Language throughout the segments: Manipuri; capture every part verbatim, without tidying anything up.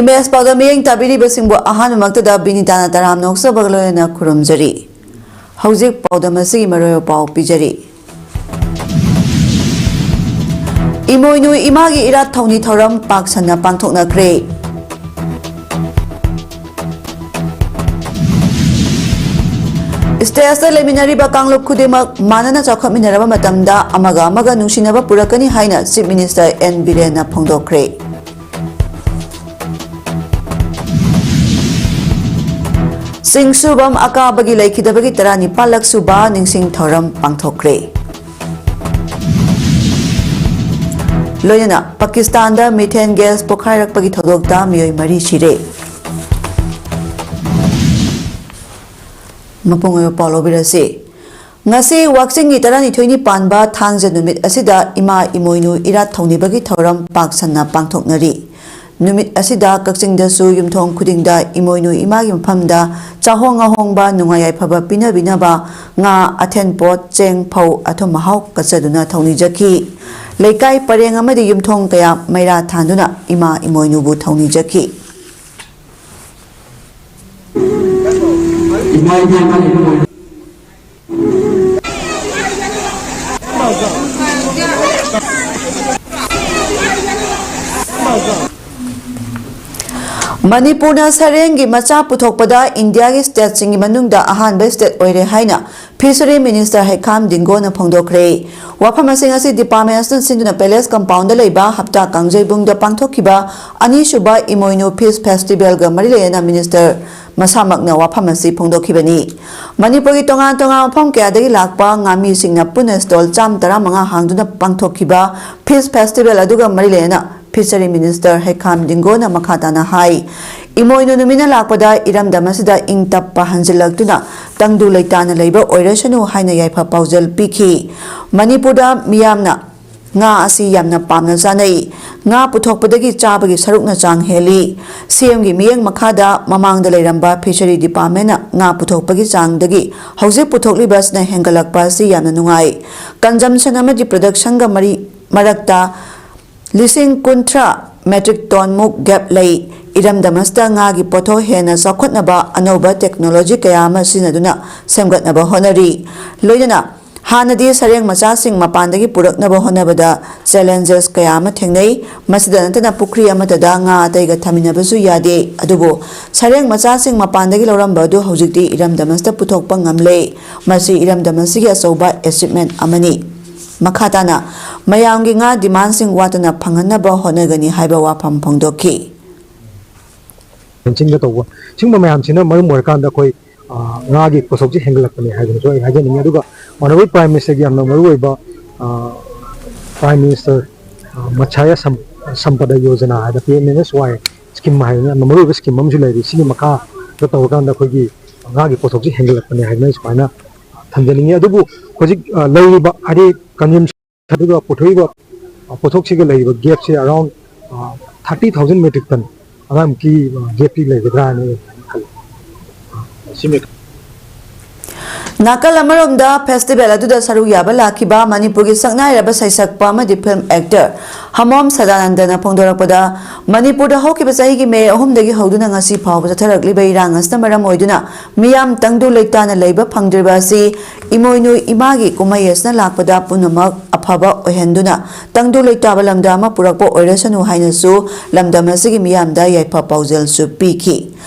ꯏꯃꯦꯖ ꯄꯥꯎꯗ ꯃꯤꯠꯌꯦꯡ ꯇꯥꯕꯤꯔꯤꯕꯁꯤꯡꯕꯨ ꯑꯍꯥꯟꯕꯃꯛꯇꯗ ꯕꯤꯅꯤꯇꯥꯅ ꯇꯔꯥꯝꯅ ꯑꯣꯛꯆꯕꯒ ꯂꯣꯏꯅꯅ ꯈꯨꯔꯨꯝꯖꯔꯤ꯫ ꯍꯧꯖꯤꯛ ꯄꯥꯎꯗꯝ ꯑꯁꯤꯒꯤ ꯃꯔꯨꯑꯣꯏꯕ ꯄꯥꯎ ꯄꯤꯖꯔꯤ꯫ ꯏꯃꯣꯏꯅꯨ ꯏꯃꯥꯒꯤ ꯏꯔꯥꯠ ꯊꯧꯅꯤ ꯊꯧꯔꯝ ꯄꯥꯛ ꯁꯟꯅ ꯄꯥꯡꯊꯣꯛꯅꯈ꯭ꯔꯦ꯫ ꯁ꯭ꯇꯦꯖꯇ ꯂꯩꯃꯤꯟꯅꯔꯤꯕ ꯀꯥꯡꯂꯨꯞ ꯈꯨꯗꯤꯡꯃꯛ ꯃꯥꯟꯅꯅ ꯆꯥꯎꯈꯠꯃꯤꯟꯅꯔꯕ ꯃꯇꯝꯗ ꯑꯃꯒ ꯑꯃꯒ ꯅꯨꯡꯁꯤꯅꯕ ꯄꯨꯔꯛꯀꯅꯤ ꯍꯥꯏꯅ ꯆꯤꯐ ꯃꯤꯅꯤꯁꯇꯔ ꯑꯦꯟ ꯕꯤꯔꯦꯟꯅ ꯐꯣꯡꯗꯣꯛꯈ꯭ꯔꯦ꯫ ꯆꯤꯡꯁꯨꯕꯝ ꯑꯀꯥꯕꯒꯤ ꯂꯩꯈꯤꯗꯕꯒꯤ ꯇꯔꯥꯅꯤꯄꯥꯜꯂꯛ ꯁꯨꯕ ꯅꯤꯡꯁꯤꯡ ꯊꯧꯔꯝ ꯄꯥꯡꯊꯣꯛꯈ꯭ꯔꯦ꯫ ꯂꯣꯏꯅꯅ ꯄꯥꯀꯤꯁꯇꯥꯟꯗ methane gas ꯄꯣꯈꯥꯏꯔꯛꯄꯒꯤ ꯊꯧꯗꯣꯛꯇ ꯃꯤꯑꯣꯏ ꯃꯔꯤ ꯁꯤꯔꯦ꯫ ꯃꯄꯨꯡ ꯑꯣꯏꯕ ꯄꯥꯎ ꯂꯧꯕꯤꯔꯁꯤ꯫ ꯉꯁꯤ ꯋꯥꯛꯆꯤꯡꯒꯤ ꯇꯔꯥꯅꯤꯊꯣꯏꯅꯤ ꯄꯥꯟꯕ ꯊꯥꯡꯖ ꯅꯨꯃꯤꯠ ꯑꯁꯤꯗ ꯏꯃꯥ ꯏꯃꯣꯏꯅꯨ ꯏꯔꯥꯠ ꯊꯧꯅꯤꯕꯒꯤ ꯊꯧꯔꯝ ꯄꯥꯛ ꯁꯟꯅ ꯄꯥꯡꯊꯣꯛꯅꯔꯤ꯫ ꯅꯨꯃꯤꯠ ꯑꯁꯤꯗ ꯀꯛꯆꯤꯡꯗꯁꯨ ꯌꯨꯝꯊꯣꯡ ꯈꯨꯗꯤꯡꯗ ꯏꯃꯣꯏꯅꯨ ꯏꯃꯥꯒꯤ ꯃꯐꯝꯗ ꯆꯥꯍꯣꯡ ꯉꯥꯍꯣꯡꯕ ꯅꯨꯡꯉꯥꯏ ꯌꯥꯏꯐꯕ ꯄꯤꯅꯕꯤꯅꯕ ꯉꯥ, ꯑꯊꯦꯟꯄꯣꯠ, ꯆꯦꯡ, ꯐꯧ, ꯑꯊꯨꯝ ꯑꯍꯥꯎ ꯀꯠꯆꯗꯨꯅ ꯊꯧꯅꯤꯖꯈꯤ꯫ ꯂꯩꯀꯥꯏ ꯄꯔꯦꯡ ꯑꯃꯗꯤ ꯌꯨꯝꯊꯣꯡ ꯀꯌꯥ ꯃꯩꯔꯥ ꯊꯥꯟꯗꯨꯅ ꯏꯃꯥ ꯏꯃꯣꯏꯅꯨꯕꯨ ꯊꯧꯅꯤꯖꯈꯤ꯫ ꯏꯃꯥ ꯏꯕꯦꯝꯃ ꯏꯃꯣꯏꯅꯨ꯫ ꯃꯅꯤꯄꯨꯔꯅ ꯁꯔꯦꯡꯒꯤ ꯃꯆꯥ ꯄꯨꯊꯣꯛꯄꯗ ꯏꯟꯗꯤꯌꯥꯒꯤ ꯁ꯭ꯇꯦꯠꯁꯤꯡꯒꯤ ꯃꯅꯨꯡꯗ ꯑꯍꯥꯟꯕ ꯁ꯭ꯇꯦꯠ ꯑꯣꯏꯔꯦ ꯍꯥꯏꯅ ꯐꯤꯁꯔꯤ ꯃꯤꯅꯤꯁꯇꯔ ꯍꯩꯈꯥꯝ ꯗꯤꯡꯒꯣꯅ ꯐꯣꯡꯗꯣꯛꯈ꯭ꯔꯦ꯫ ꯋꯥꯐꯝ ꯑꯁꯤ ꯉꯁꯤ ꯗꯤꯄꯥꯔꯠꯃꯦꯟ ꯑꯁꯤꯅ ꯁꯤꯟꯗꯨꯅ ꯄꯦꯂꯦꯁ ꯀꯝꯄꯥꯎꯟꯗ ꯂꯩꯕ ꯍꯞꯇꯥ ꯀꯥꯡꯖꯩꯕꯨꯡꯗ ꯄꯥꯡꯊꯣꯛꯈꯤꯕ ꯑꯅꯤꯁꯨꯕ ꯏꯃꯣꯏꯅꯨ ꯐꯤꯁ ꯐꯦꯁꯇꯤꯚꯦꯜꯒ ꯃꯔꯤ ꯂꯩꯅꯅ ꯃꯤꯅꯤꯁꯇꯔ ꯃꯁꯥꯃꯛꯅ ꯋꯥꯐꯝ ꯑꯁꯤ ꯐꯣꯡꯗꯣꯛꯈꯤꯕꯅꯤ꯫ ꯃꯅꯤꯄꯨꯔꯒꯤ ꯇꯣꯉꯥꯟ ꯇꯣꯉꯥꯟꯕ ꯃꯐꯝ ꯀꯌꯥꯗꯒꯤ ꯂꯥꯛꯄ ꯉꯥꯃꯤꯁꯤꯡꯅ ꯄꯨꯟꯅ ꯁ꯭ꯇꯣꯜ ꯆꯥꯝꯃ ꯇꯔꯥꯃꯉꯥ ꯍꯥꯡꯗꯨꯅ ꯄꯥꯡꯊꯣꯛꯈꯤꯕ ꯐꯤꯁ ꯐꯦꯁꯇꯤꯚꯦꯜ ꯑꯗꯨꯒ ꯃꯔꯤ ꯂꯩꯅꯅ ꯐꯤꯁꯔꯤ ꯃꯤꯅꯤꯁꯇꯔ ꯍꯩꯈꯥꯝ ꯗꯤꯡꯒꯣꯅ ꯃꯈꯥ ꯇꯥꯅ ꯍꯥꯏ, ꯏꯃꯣꯏꯅꯨ ꯅꯨꯃꯤꯠꯅ ꯂꯥꯛꯄꯗ ꯏꯔꯝꯗꯝ ꯑꯁꯤꯗ ꯏꯪ ꯇꯞꯄ ꯍꯟꯖꯤꯜꯂꯛꯇꯨꯅ ꯇꯪꯗꯨ ꯂꯩꯇꯥꯅ ꯂꯩꯕ ꯑꯣꯏꯔꯁꯅꯨ ꯍꯥꯏꯅ ꯌꯥꯏꯐ ꯄꯥꯎꯖꯦꯜ ꯄꯤꯈꯤ꯫ ꯃꯅꯤꯄꯨꯔꯗ ꯃꯤꯌꯥꯝꯅ ꯉꯥ ꯑꯁꯤ ꯌꯥꯝꯅ ꯄꯥꯝꯅ ꯆꯥꯅꯩ꯫ ꯉꯥ ꯄꯨꯊꯣꯛꯄꯗꯒꯤ ꯆꯥꯕꯒꯤ ꯁꯔꯨꯛꯅ ꯆꯥꯡ ꯍꯦꯜꯂꯤ꯫ ꯁꯤ ꯑꯦꯝꯒꯤ ꯃꯤꯠꯌꯦꯡ ꯃꯈꯥꯗ ꯃꯃꯥꯡꯗ ꯂꯩꯔꯝꯕ ꯐꯤꯁꯔꯤ ꯗꯤꯄꯥꯔꯠꯃꯦꯟꯅ ꯉꯥ ꯄꯨꯊꯣꯛꯄꯒꯤ ꯆꯥꯡꯗꯒꯤ ꯍꯧꯖꯤꯛ ꯄꯨꯊꯣꯛꯂꯤꯕ ꯑꯁꯤꯅ ꯍꯦꯟꯒꯠꯂꯛꯄ ꯑꯁꯤ ꯌꯥꯝꯅ ꯅꯨꯡꯉꯥꯏ꯫ ꯀꯟꯖꯝꯁꯟ ꯑꯃꯗꯤ ꯄ꯭ꯔꯗꯛꯁꯟꯒ ꯃꯔꯤ, ꯃꯔꯛꯇ ꯂꯤꯁꯤꯡ ꯀꯨꯟꯊ꯭ꯔꯥ ꯃꯦꯇ꯭ꯔꯤꯛ ꯇꯣꯟꯃꯨꯛ ꯒꯦꯞ ꯂꯩ꯫ ꯏꯔꯝꯗꯝ ꯑꯁꯤꯗ ꯉꯥꯒꯤ ꯄꯣꯠꯊꯣꯛ ꯍꯦꯟꯅ ꯆꯥꯎꯈꯠꯅꯕ ꯑꯅꯧꯕ technology ꯀꯌꯥ ꯑꯃ ꯁꯤꯖꯤꯟꯅꯗꯨꯅ ꯁꯦꯝꯒꯠꯅꯕ ꯍꯣꯠꯅꯔꯤ꯫ ꯂꯣꯏꯅꯅ ꯍꯥꯟꯅꯗꯤ ꯁꯔꯦꯡ ꯃꯆꯥꯁꯤꯡ ꯃꯄꯥꯟꯗꯒꯤ ꯄꯨꯔꯛꯅꯕ ꯍꯣꯠꯅꯕꯗ challenges ꯀꯌꯥ ꯑꯃ ꯊꯦꯡꯅꯩ꯫ ꯃꯁꯤꯗ ꯅꯠꯇꯅ ꯄꯨꯈ꯭ꯔꯤ ꯑꯃꯠꯇꯗ ꯉꯥ ꯑꯇꯩꯒ ꯊꯝꯃꯤꯟꯅꯕꯁꯨ ꯌꯥꯗꯦ꯫ ꯑꯗꯨꯕꯨ ꯁꯔꯦꯡ ꯃꯆꯥꯁꯤꯡ ꯃꯄꯥꯟꯗꯒꯤ ꯂꯧꯔꯝꯕ ꯑꯗꯨ ꯍꯧꯖꯤꯛꯇꯤ ꯏꯔꯝꯗꯝ ꯑꯁꯤꯗ ꯄꯨꯊꯣꯛꯄ ꯉꯝꯂꯦ꯫ ꯃꯁꯤ ꯏꯔꯝꯗꯝ ꯑꯁꯤꯒꯤ ꯑꯆꯧꯕ achievement ꯑꯃꯅꯤ꯫ ꯃꯈꯥ ꯇꯥꯅ ꯃꯌꯥꯝꯒꯤ ꯉꯥ demandꯁꯤꯡ ꯋꯥꯠꯇꯅ ꯐꯪꯍꯟꯅꯕ ꯍꯣꯠꯅꯒꯅꯤ ꯍꯥꯏꯕ ꯋꯥꯐꯝ ꯐꯣꯡꯗꯣꯛꯈꯤ꯫ ꯐꯦꯟꯁꯤꯡꯗ ꯇꯧꯕ ꯁꯤꯒꯨꯝꯕ ꯃꯌꯥꯝꯁꯤꯅ ꯃꯔꯝ ꯑꯣꯏꯔꯀꯥꯟꯗ ꯑꯩꯈꯣꯏ, ꯑ, ꯉꯥꯒꯤ ꯄꯣꯠꯊꯣꯛꯁꯦ ꯍꯦꯟꯒꯠꯂꯛꯄꯅꯦ ꯍꯥꯏꯗꯅꯁꯨ ꯑꯩ ꯍꯥꯏꯖꯅꯤꯡꯉꯤ꯫ ꯑꯗꯨꯒ Honourable Prime Ministerꯒꯤ ꯌꯥꯝꯅ ꯃꯔꯨꯑꯣꯏꯕ, ꯑ, Prime Minister, ꯑ, Matsya Sam-, Sampada Yojana ꯍꯥꯏꯅ P M M S Y scheme ꯍꯥꯏꯗꯅ ꯌꯥꯝꯅ ꯃꯔꯨꯑꯣꯏꯕ scheme ꯑꯃꯁꯨ ꯂꯩꯔꯤ꯫ ꯁꯤꯒꯤ ꯃꯈꯥꯗ ꯇꯧꯔꯀꯥꯟꯗ ꯑꯩꯈꯣꯏꯒꯤ ꯉꯥꯒꯤ ꯄꯣꯠꯊꯣꯛꯁꯦ ꯍꯦꯟꯒꯠꯂꯛꯄꯅꯦ ꯍꯥꯏꯗꯅ ꯑꯩ ꯁꯨꯃꯥꯏꯅ ꯊꯝꯖꯅꯤꯡꯉꯤ꯫ ꯑꯗꯨꯕꯨ ꯍꯧꯖꯤꯛ, ꯑ, ꯂꯩꯔꯤꯕ ꯍꯥꯏꯗꯤ consumption ꯑꯗꯨꯒ ꯄꯨꯊꯣꯛꯏꯕ, ꯑ, ꯄꯣꯠꯊꯣꯛꯁꯤꯒ ꯂꯩꯔꯤꯕ gapꯁꯦ around, ꯑ, thirty thousand metric ton ꯑꯗꯨꯃꯥꯏꯃꯨꯛꯀꯤ, ꯑ, gapꯇꯤ ꯂꯩꯒꯗ꯭ꯔꯥ ꯍꯥꯏꯅ ꯑꯩ ꯈꯜꯂꯤ꯫ ꯅꯥꯀꯜ ꯑꯃꯔꯣꯝꯗ festival ꯑꯗꯨꯗ ꯁꯔꯨꯛ ꯌꯥꯕ ꯂꯥꯛꯈꯤꯕ ꯃꯅꯤꯄꯨꯔꯒꯤ ꯁꯛꯅꯥꯏꯔꯕ ꯁꯩꯁꯛꯄ ꯑꯃꯗꯤ film actor ꯍꯃꯣꯝ ꯁꯗꯥꯅꯟꯗꯅ ꯐꯣꯡꯗꯣꯔꯛꯄꯗ, ꯃꯅꯤꯄꯨꯔꯗ ꯍꯧꯈꯤꯕ ꯆꯍꯤꯒꯤ ꯃꯦ ꯑꯍꯨꯝꯗꯒꯤ ꯍꯧꯗꯨꯅ ꯉꯁꯤ ꯐꯥꯎꯕ ꯆꯠꯊꯔꯛꯂꯤꯕ ꯏꯔꯥꯡ ꯑꯁꯤꯅ ꯃꯔꯝ ꯑꯣꯏꯗꯨꯅ ꯃꯤꯌꯥꯝ ꯇꯪꯗꯨ ꯂꯩꯇꯥꯅ ꯂꯩꯕ ꯐꯪꯗ꯭ꯔꯤꯕ ꯑꯁꯤ ꯏꯃꯣꯏꯅꯨ ꯏꯃꯥꯒꯤ ꯀꯨꯝꯍꯩ ꯑꯁꯤꯅ ꯂꯥꯛꯄꯗ ꯄꯨꯝꯅꯃꯛ ꯑꯐꯕ ꯑꯣꯏꯍꯟꯗꯨꯅ ꯇꯪꯗꯨ ꯂꯩꯇꯥꯕ ꯂꯝꯗꯝ ꯑꯃ ꯄꯨꯔꯛꯄ ꯑꯣꯏꯔꯁꯅꯨ ꯍꯥꯏꯅꯁꯨ ꯂꯝꯗꯝ ꯑꯁꯤꯒꯤ ꯃꯤꯌꯥꯝꯗ ꯌꯥꯏꯐ ꯄꯥꯎꯖꯦꯜꯁꯨ ꯄꯤꯈꯤ꯫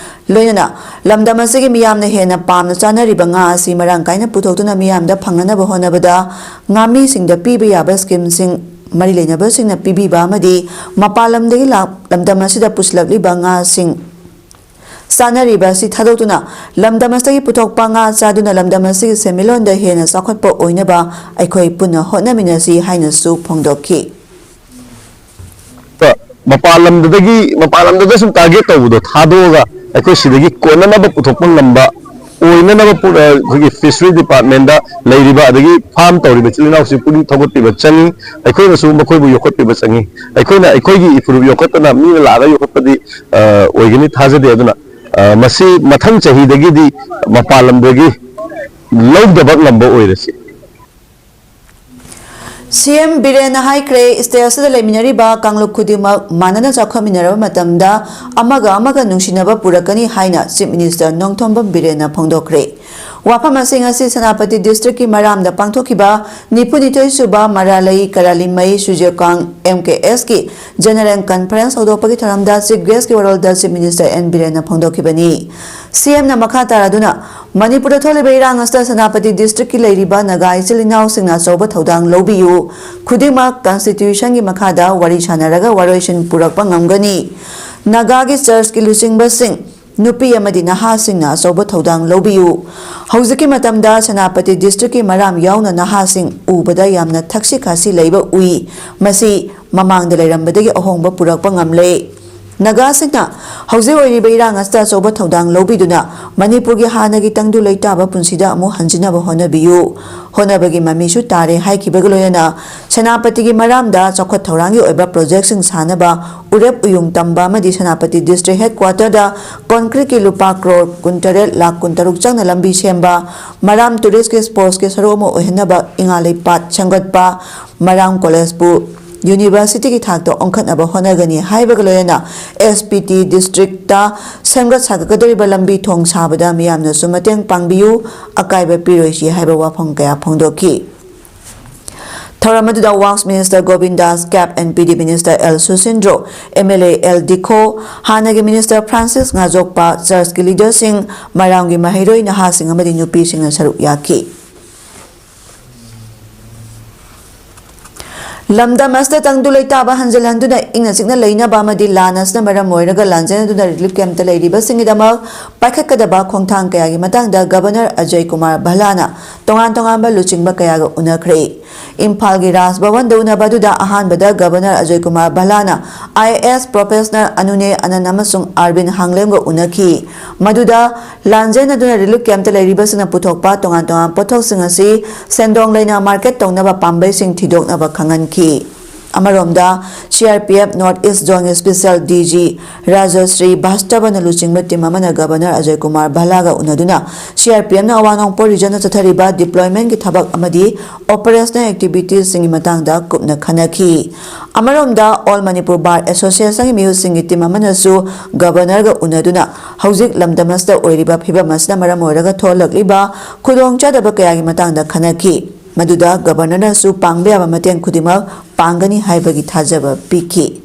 ꯂꯣꯏꯅꯅ ꯂꯝꯗꯝ ꯑꯁꯤꯒꯤ ꯃꯤꯌꯥꯝꯅ ꯍꯦꯟꯅ ꯄꯥꯝꯅ ꯆꯥꯅꯔꯤꯕ ꯉꯥ ꯑꯁꯤ ꯃꯔꯥꯡ ꯀꯥꯏꯅ ꯄꯨꯊꯣꯛꯇꯨꯅ ꯃꯤꯌꯥꯝꯗ ꯐꯪꯅꯅꯕ ꯍꯣꯠꯅꯕꯗ ꯉꯥꯃꯤꯁꯤꯡꯗ ꯄꯤꯕ ꯌꯥꯕ schemeꯁꯤꯡ ꯃꯔꯤ ꯂꯩꯅꯕꯁꯤꯡꯅ ꯄꯤꯕꯤꯕ ꯑꯃꯗꯤ ꯃꯄꯥꯟ ꯂꯝꯗꯒꯤ ꯂꯥꯛ-, ꯂꯝꯗꯝ ꯑꯁꯤꯗ ꯄꯨꯁꯤꯜꯂꯛꯂꯤꯕ ꯉꯥꯁꯤꯡ ꯆꯥꯅꯔꯤꯕ ꯑꯁꯤ ꯊꯥꯗꯣꯛꯇꯨꯅ ꯂꯝꯗꯝ ꯑꯁꯤꯗꯒꯤ ꯄꯨꯊꯣꯛꯄ ꯉꯥ ꯆꯥꯗꯨꯅ ꯂꯝꯗꯝ ꯑꯁꯤꯒꯤ ꯁꯦꯟꯃꯤꯠꯂꯣꯟꯗ ꯍꯦꯟꯅ ꯆꯥꯎꯈꯠꯄ ꯑꯣꯏꯅꯕ ꯑꯩꯈꯣꯏ ꯄꯨꯟꯅ ꯍꯣꯠꯅꯃꯤꯟꯅꯁꯤ ꯍꯥꯏꯅꯁꯨ ꯐꯣꯡꯗꯣꯛꯈꯤ꯫ ꯃꯄꯥꯟ ꯂꯝꯗꯨꯗꯒꯤ, ꯃꯄꯥꯟ ꯂꯝꯗꯨꯗ ꯁꯨꯝ target ꯇꯧꯕꯗꯣ ꯊꯥꯗꯣꯛꯑꯒ ꯑꯩꯈꯣꯏ ꯁꯤꯗꯒꯤ ꯀꯣꯟꯅꯅꯕ ꯄꯨꯊꯣꯛꯄ ꯉꯝꯕ ꯑꯣꯏꯅꯅꯕ ꯄꯨ-, ꯑ, ꯑꯩꯈꯣꯏꯒꯤ fishery departmentꯗ ꯂꯩꯔꯤꯕ ꯑꯗꯒꯤ farm ꯇꯧꯔꯤꯕ ꯏꯆꯤꯜ ꯏꯅꯥꯎꯁꯤ ꯄꯨꯛꯅꯤꯡ ꯊꯧꯒꯠꯄꯤꯕ ꯆꯪꯉꯤ꯫ ꯑꯩꯈꯣꯏꯅꯁꯨ ꯃꯈꯣꯏꯕꯨ ꯌꯣꯛꯈꯠꯄꯤꯕ ꯆꯪꯉꯤ꯫ ꯑꯩꯈꯣꯏꯅ ꯑꯩꯈꯣꯏꯒꯤ ꯏꯐꯨꯔꯨꯞ ꯌꯣꯛꯈꯠꯇꯅ ꯃꯤꯅ ꯂꯥꯛꯑꯒ ꯌꯣꯛꯈꯠꯄꯗꯤ, ꯑ, ꯑꯣꯏꯒꯅꯤ ꯊꯥꯖꯗꯦ꯫ ꯑꯗꯨꯅ, ꯑ, ꯃꯁꯤ ꯃꯊꯪ ꯆꯍꯤꯗꯒꯤꯗꯤ ꯃꯄꯥꯟ ꯂꯝꯗꯒꯤ ꯂꯧꯗꯕ ꯉꯝꯕ ꯑꯣꯏꯔꯁꯤ꯫ ꯁꯤ ꯑꯦꯝ ꯕꯤꯔꯦꯟꯅ ꯍꯥꯏꯈ꯭ꯔꯦ, state ꯑꯁꯤꯗ ꯂꯩꯃꯤꯟꯅꯔꯤꯕ ꯀꯥꯡꯂꯨꯞ ꯈꯨꯗꯤꯡꯃꯛ ꯃꯥꯟꯅꯅ ꯆꯥꯎꯈꯠꯃꯤꯟꯅꯔꯕ ꯃꯇꯝꯗ ꯑꯃꯒ ꯑꯃꯒ ꯅꯨꯡꯁꯤꯅꯕ ꯄꯨꯔꯛꯀꯅꯤ ꯍꯥꯏꯅ Chief Minister ꯅꯣꯡꯊꯣꯝꯕꯝ ꯕꯤꯔꯦꯟꯅ ꯐꯣꯡꯗꯣꯛꯈ꯭ꯔꯦ꯫ ꯋꯥꯐꯝ ꯑꯁꯤ ꯉꯁꯤ ꯁꯦꯅꯥꯄꯇꯤ districtꯀꯤ ꯃꯔꯥꯝꯗ ꯄꯥꯡꯊꯣꯛꯈꯤꯕ ꯅꯤꯐꯨꯅꯤꯊꯣꯏ ꯁꯨꯕ ꯃꯔꯥꯂꯩ ꯀꯔꯥꯂꯤꯃꯩ ꯁꯨꯖꯦꯀꯥꯡ M K Sꯀꯤ General Conference ꯍꯧꯗꯣꯛꯄꯒꯤ ꯊꯧꯔꯝꯗ Chief Guestꯀꯤ ꯋꯥꯔꯣꯜꯗ Chief Minister N ꯕꯤꯔꯦꯟꯅ ꯐꯣꯡꯗꯣꯛꯈꯤꯕꯅꯤ꯫ ꯁꯤ ꯑꯦꯝꯅ ꯃꯈꯥ ꯇꯥꯔꯗꯨꯅ, ꯃꯅꯤꯄꯨꯔꯗ ꯊꯣꯛꯂꯤꯕ ꯏꯔꯥꯡ ꯑꯁꯤꯗ ꯁꯦꯅꯥꯄꯇꯤ districtꯀꯤ ꯂꯩꯔꯤꯕ ꯅꯥꯒꯥ ꯏꯆꯤꯜ ꯏꯅꯥꯎꯁꯤꯡꯅ ꯑꯆꯧꯕ ꯊꯧꯗꯥꯡ ꯂꯧꯕꯤꯌꯨ꯫ ꯈꯨꯗꯤꯡꯃꯛ Constitutionꯒꯤ ꯃꯈꯥꯗ ꯋꯥꯔꯤ ꯁꯥꯟꯅꯔꯒ ꯋꯥꯔꯣꯏꯁꯤꯟ ꯄꯨꯔꯛꯄ ꯉꯝꯒꯅꯤ꯫ ꯅꯥꯒꯥꯒꯤ churchꯀꯤ ꯂꯨꯆꯤꯡꯕꯁꯤꯡ, ꯅꯨꯄꯤ ꯑꯃꯗꯤ ꯅꯍꯥꯁꯤꯡꯅ ꯑꯆꯧꯕ ꯊꯧꯗꯥꯡ ꯂꯧꯕꯤꯌꯨ꯫ ꯍꯧꯖꯤꯛꯀꯤ ꯃꯇꯝꯗ ꯁꯦꯅꯥꯄꯇꯤ districtꯀꯤ ꯃꯔꯥꯝ ꯌꯥꯎꯅ ꯅꯍꯥꯁꯤꯡ ꯎꯕꯗ ꯌꯥꯝꯅ ꯊꯛꯁꯤ ꯈꯥꯁꯤ ꯂꯩꯕ ꯎꯏ꯫ ꯃꯁꯤ ꯃꯃꯥꯡꯗ ꯂꯩꯔꯝꯕꯗꯒꯤ ꯑꯍꯣꯡꯕ ꯄꯨꯔꯛꯄ ꯉꯝꯂꯦ꯫ ꯅꯥꯒꯥꯁꯤꯡꯅ ꯍꯧꯖꯤꯛ ꯑꯣꯏꯔꯤꯕ ꯏꯔꯥꯡ ꯑꯁꯤꯗ ꯑꯆꯧꯕ ꯊꯧꯗꯥꯡ ꯂꯧꯕꯤꯗꯨꯅ ꯃꯅꯤꯄꯨꯔꯒꯤ ꯍꯥꯟꯅꯒꯤ ꯇꯪꯗꯨ ꯂꯩꯇꯥꯕ ꯄꯨꯟꯁꯤꯗ ꯑꯃꯨꯛ ꯍꯟꯖꯤꯟꯅꯕ ꯍꯣꯠꯅꯕꯤꯌꯨ꯫ ꯍꯣꯠꯅꯕꯒꯤ ꯃꯃꯤꯁꯨ ꯇꯥꯔꯦ ꯍꯥꯏꯈꯤꯕꯒ ꯂꯣꯏꯅꯅ ꯁꯦꯅꯥꯄꯇꯤꯒꯤ ꯃꯔꯥꯝꯗ ꯆꯥꯎꯈꯠ ꯊꯧꯔꯥꯡꯒꯤ ꯑꯣꯏꯕ projectꯁꯤꯡ ꯁꯥꯅꯕ ꯎꯔꯦꯞ ꯎꯌꯨꯡ ꯇꯝꯕ ꯑꯃꯗꯤ ꯁꯦꯅꯥꯄꯇꯤ district headquarterꯗ concreteꯀꯤ ꯂꯨꯄꯥ ꯀ꯭ꯔꯣꯔ ꯀꯨꯟꯇꯔꯦꯠ ꯂꯥꯈ ꯀꯨꯟꯇꯔꯨꯛ ꯆꯪꯅ ꯂꯝꯕꯤ ꯁꯦꯝꯕ, ꯃꯔꯥꯝ touristꯀꯤ sportsꯀꯤ ꯁꯔꯨꯛ ꯑꯃ ꯑꯣꯏꯍꯟꯅꯕ ꯏꯉꯥ ꯂꯩꯄꯥꯠ ꯁꯦꯝꯒꯠꯄ, ꯃꯔꯥꯝ collegeꯄꯨ universityꯒꯤ ꯊꯥꯛꯇ ꯑꯣꯟꯈꯠꯅꯕ ꯍꯣꯠꯅꯒꯅꯤ ꯍꯥꯏꯕꯒ ꯂꯣꯏꯅꯅ S P T districtꯇ ꯁꯦꯝꯒꯠ ꯁꯥꯒꯠꯀꯗꯧꯔꯤꯕ ꯂꯝꯕꯤ ꯊꯣꯡ ꯁꯥꯕꯗ ꯃꯤꯌꯥꯝꯅꯁꯨ ꯃꯇꯦꯡ ꯄꯥꯡꯕꯤꯌꯨ, ꯑꯀꯥꯏꯕ ꯄꯤꯔꯣꯏꯁꯤ ꯍꯥꯏꯕ ꯋꯥꯐꯝ ꯀꯌꯥ ꯐꯣꯡꯗꯣꯛꯈꯤ꯫ ꯊꯧꯔꯝ ꯑꯗꯨꯗ Works Minister ꯒꯣꯕꯤꯟꯗꯥꯁ, CAB and P D Minister L ꯁꯨꯁꯤꯟꯗ꯭ꯔꯣ, M L A L ꯗꯤꯈꯣ, ꯍꯥꯟꯅꯒꯤ Minister Francis ꯉꯥꯖꯣꯛꯄ, churchꯀꯤ leaderꯁꯤꯡ, ꯃꯔꯥꯝꯒꯤ ꯃꯍꯩꯔꯣꯏ ꯅꯍꯥꯁꯤꯡ ꯑꯃꯗꯤ ꯅꯨꯄꯤꯁꯤꯡꯅ ꯁꯔꯨꯛ ꯌꯥꯈꯤ꯫ ꯂꯝꯗꯝ ꯑꯁꯤꯗ ꯇꯪꯗꯨ ꯂꯩꯇꯥꯕ ꯍꯟꯖꯤꯜꯍꯟꯗꯨꯅ ꯏꯪꯅ ꯆꯤꯛꯅ ꯂꯩꯅꯕ ꯑꯃꯗꯤ ꯂꯥꯟ ꯑꯁꯤꯅ ꯃꯔꯝ ꯑꯣꯏꯔꯒ ꯂꯥꯟꯖꯦꯟ ꯑꯗꯨꯅ relief campꯇ ꯂꯩꯔꯤꯕꯁꯤꯡꯒꯤꯗꯃꯛ ꯄꯥꯏꯈꯠꯀꯗꯕ ꯈꯣꯡꯊꯥꯡ ꯀꯌꯥꯒꯤ ꯃꯇꯥꯡꯗ Governor ꯑꯖꯌ ꯀꯨꯃꯥꯔ ꯚꯜꯂꯥꯅ ꯇꯣꯉꯥꯟ ꯇꯣꯉꯥꯟꯕ ꯂꯨꯆꯤꯡꯕ ꯀꯌꯥꯒ ꯎꯅꯈ꯭ꯔꯦ꯫ ꯏꯝꯐꯥꯜꯒꯤ ꯔꯥꯖ ꯚꯕꯟꯗ ꯎꯅꯕ ꯑꯗꯨꯗ ꯑꯍꯥꯟꯕꯗ Governor Ajay Kumar ꯚꯜꯂꯥꯅ I A S professional ꯑꯅꯨꯅꯦ ꯑꯅꯟ ꯑꯃꯁꯨꯡ ꯑꯥꯔꯕꯤꯟ ꯍꯥꯡꯂꯦꯝꯒ ꯎꯅꯈꯤ꯫ ꯃꯗꯨꯗ ꯂꯥꯟꯖꯦꯟ ꯑꯗꯨꯅ relief campꯇ ꯂꯩꯔꯤꯕꯁꯤꯡꯅ ꯄꯨꯊꯣꯛꯄ ꯇꯣꯉꯥꯟ ꯇꯣꯉꯥꯟꯕ ꯄꯣꯠꯊꯣꯛꯁꯤꯡ ꯑꯁꯤ ꯁꯦꯟꯗꯣꯡ ꯂꯩꯅ market ꯇꯧꯅꯕ ꯄꯥꯝꯕꯩꯁꯤꯡ ꯊꯤꯗꯣꯛꯅꯕ ꯈꯪꯍꯟꯈꯤ꯫ ꯑꯃꯔꯣꯝꯗ, C R P F North East Zone Special D G Rajshri ꯚꯥꯁꯇꯕꯅ ꯂꯨꯆꯤꯡꯕ ꯇꯤꯝ ꯑꯃꯅ governor Ajay Kumar ꯚꯜꯂꯥꯒ ꯎꯅꯗꯨꯅ C R P ꯑꯦꯐꯅ ꯑꯋꯥꯡ ꯅꯣꯡꯄꯣꯛ ꯔꯤꯖꯟꯗ ꯆꯠꯊꯔꯤꯕ ꯗꯤꯄ꯭ꯂꯣꯏꯃꯦꯟꯒꯤ ꯊꯕꯛ ꯑꯃꯗꯤ ꯑꯣꯄꯔꯦꯁꯅꯦꯜ ꯑꯦꯛꯇꯤꯚꯤꯇꯤꯁꯁꯤꯡꯒꯤ ꯃꯇꯥꯡꯗ ꯀꯨꯞꯅ ꯈꯟꯅꯈꯤ꯫ ꯑꯃꯔꯣꯝꯗ, ꯑꯣꯜ ꯃꯅꯤꯄꯨꯔ ꯕꯥꯔ ꯑꯦꯁꯣꯁꯤꯌꯦꯁꯟꯒꯤ ꯃꯤꯍꯨꯠꯁꯤꯡꯒꯤ ꯇꯤꯝ ꯑꯃꯅꯁꯨ ꯒꯕꯔꯅꯔꯒ ꯎꯅꯗꯨꯅ ꯍꯧꯖꯤꯛ ꯂꯝꯗꯝ ꯑꯁꯤꯗ ꯑꯣꯏꯔꯤꯕ ꯐꯤꯕꯝ ꯑꯁꯤꯅ ꯃꯔꯝ ꯑꯣꯏꯔꯒ ꯊꯣꯛꯍꯜꯂꯛꯂꯤꯕ ꯈꯨꯗꯣꯡꯆꯥꯗꯕ ꯀꯌꯥꯒꯤ ꯃꯇꯥꯡꯗ ꯈꯟꯅꯈꯤ꯫ ꯃꯗꯨꯗ ꯒꯕꯔꯅꯔꯅꯁꯨ ꯄꯥꯡꯕ ꯌꯥꯕ ꯃꯇꯦꯡ ꯈꯨꯗꯤꯡꯃꯛ ꯄꯥꯡꯒꯅꯤ ꯍꯥꯏꯕꯒꯤ ꯊꯥꯖꯕ ꯄꯤꯈꯤ꯫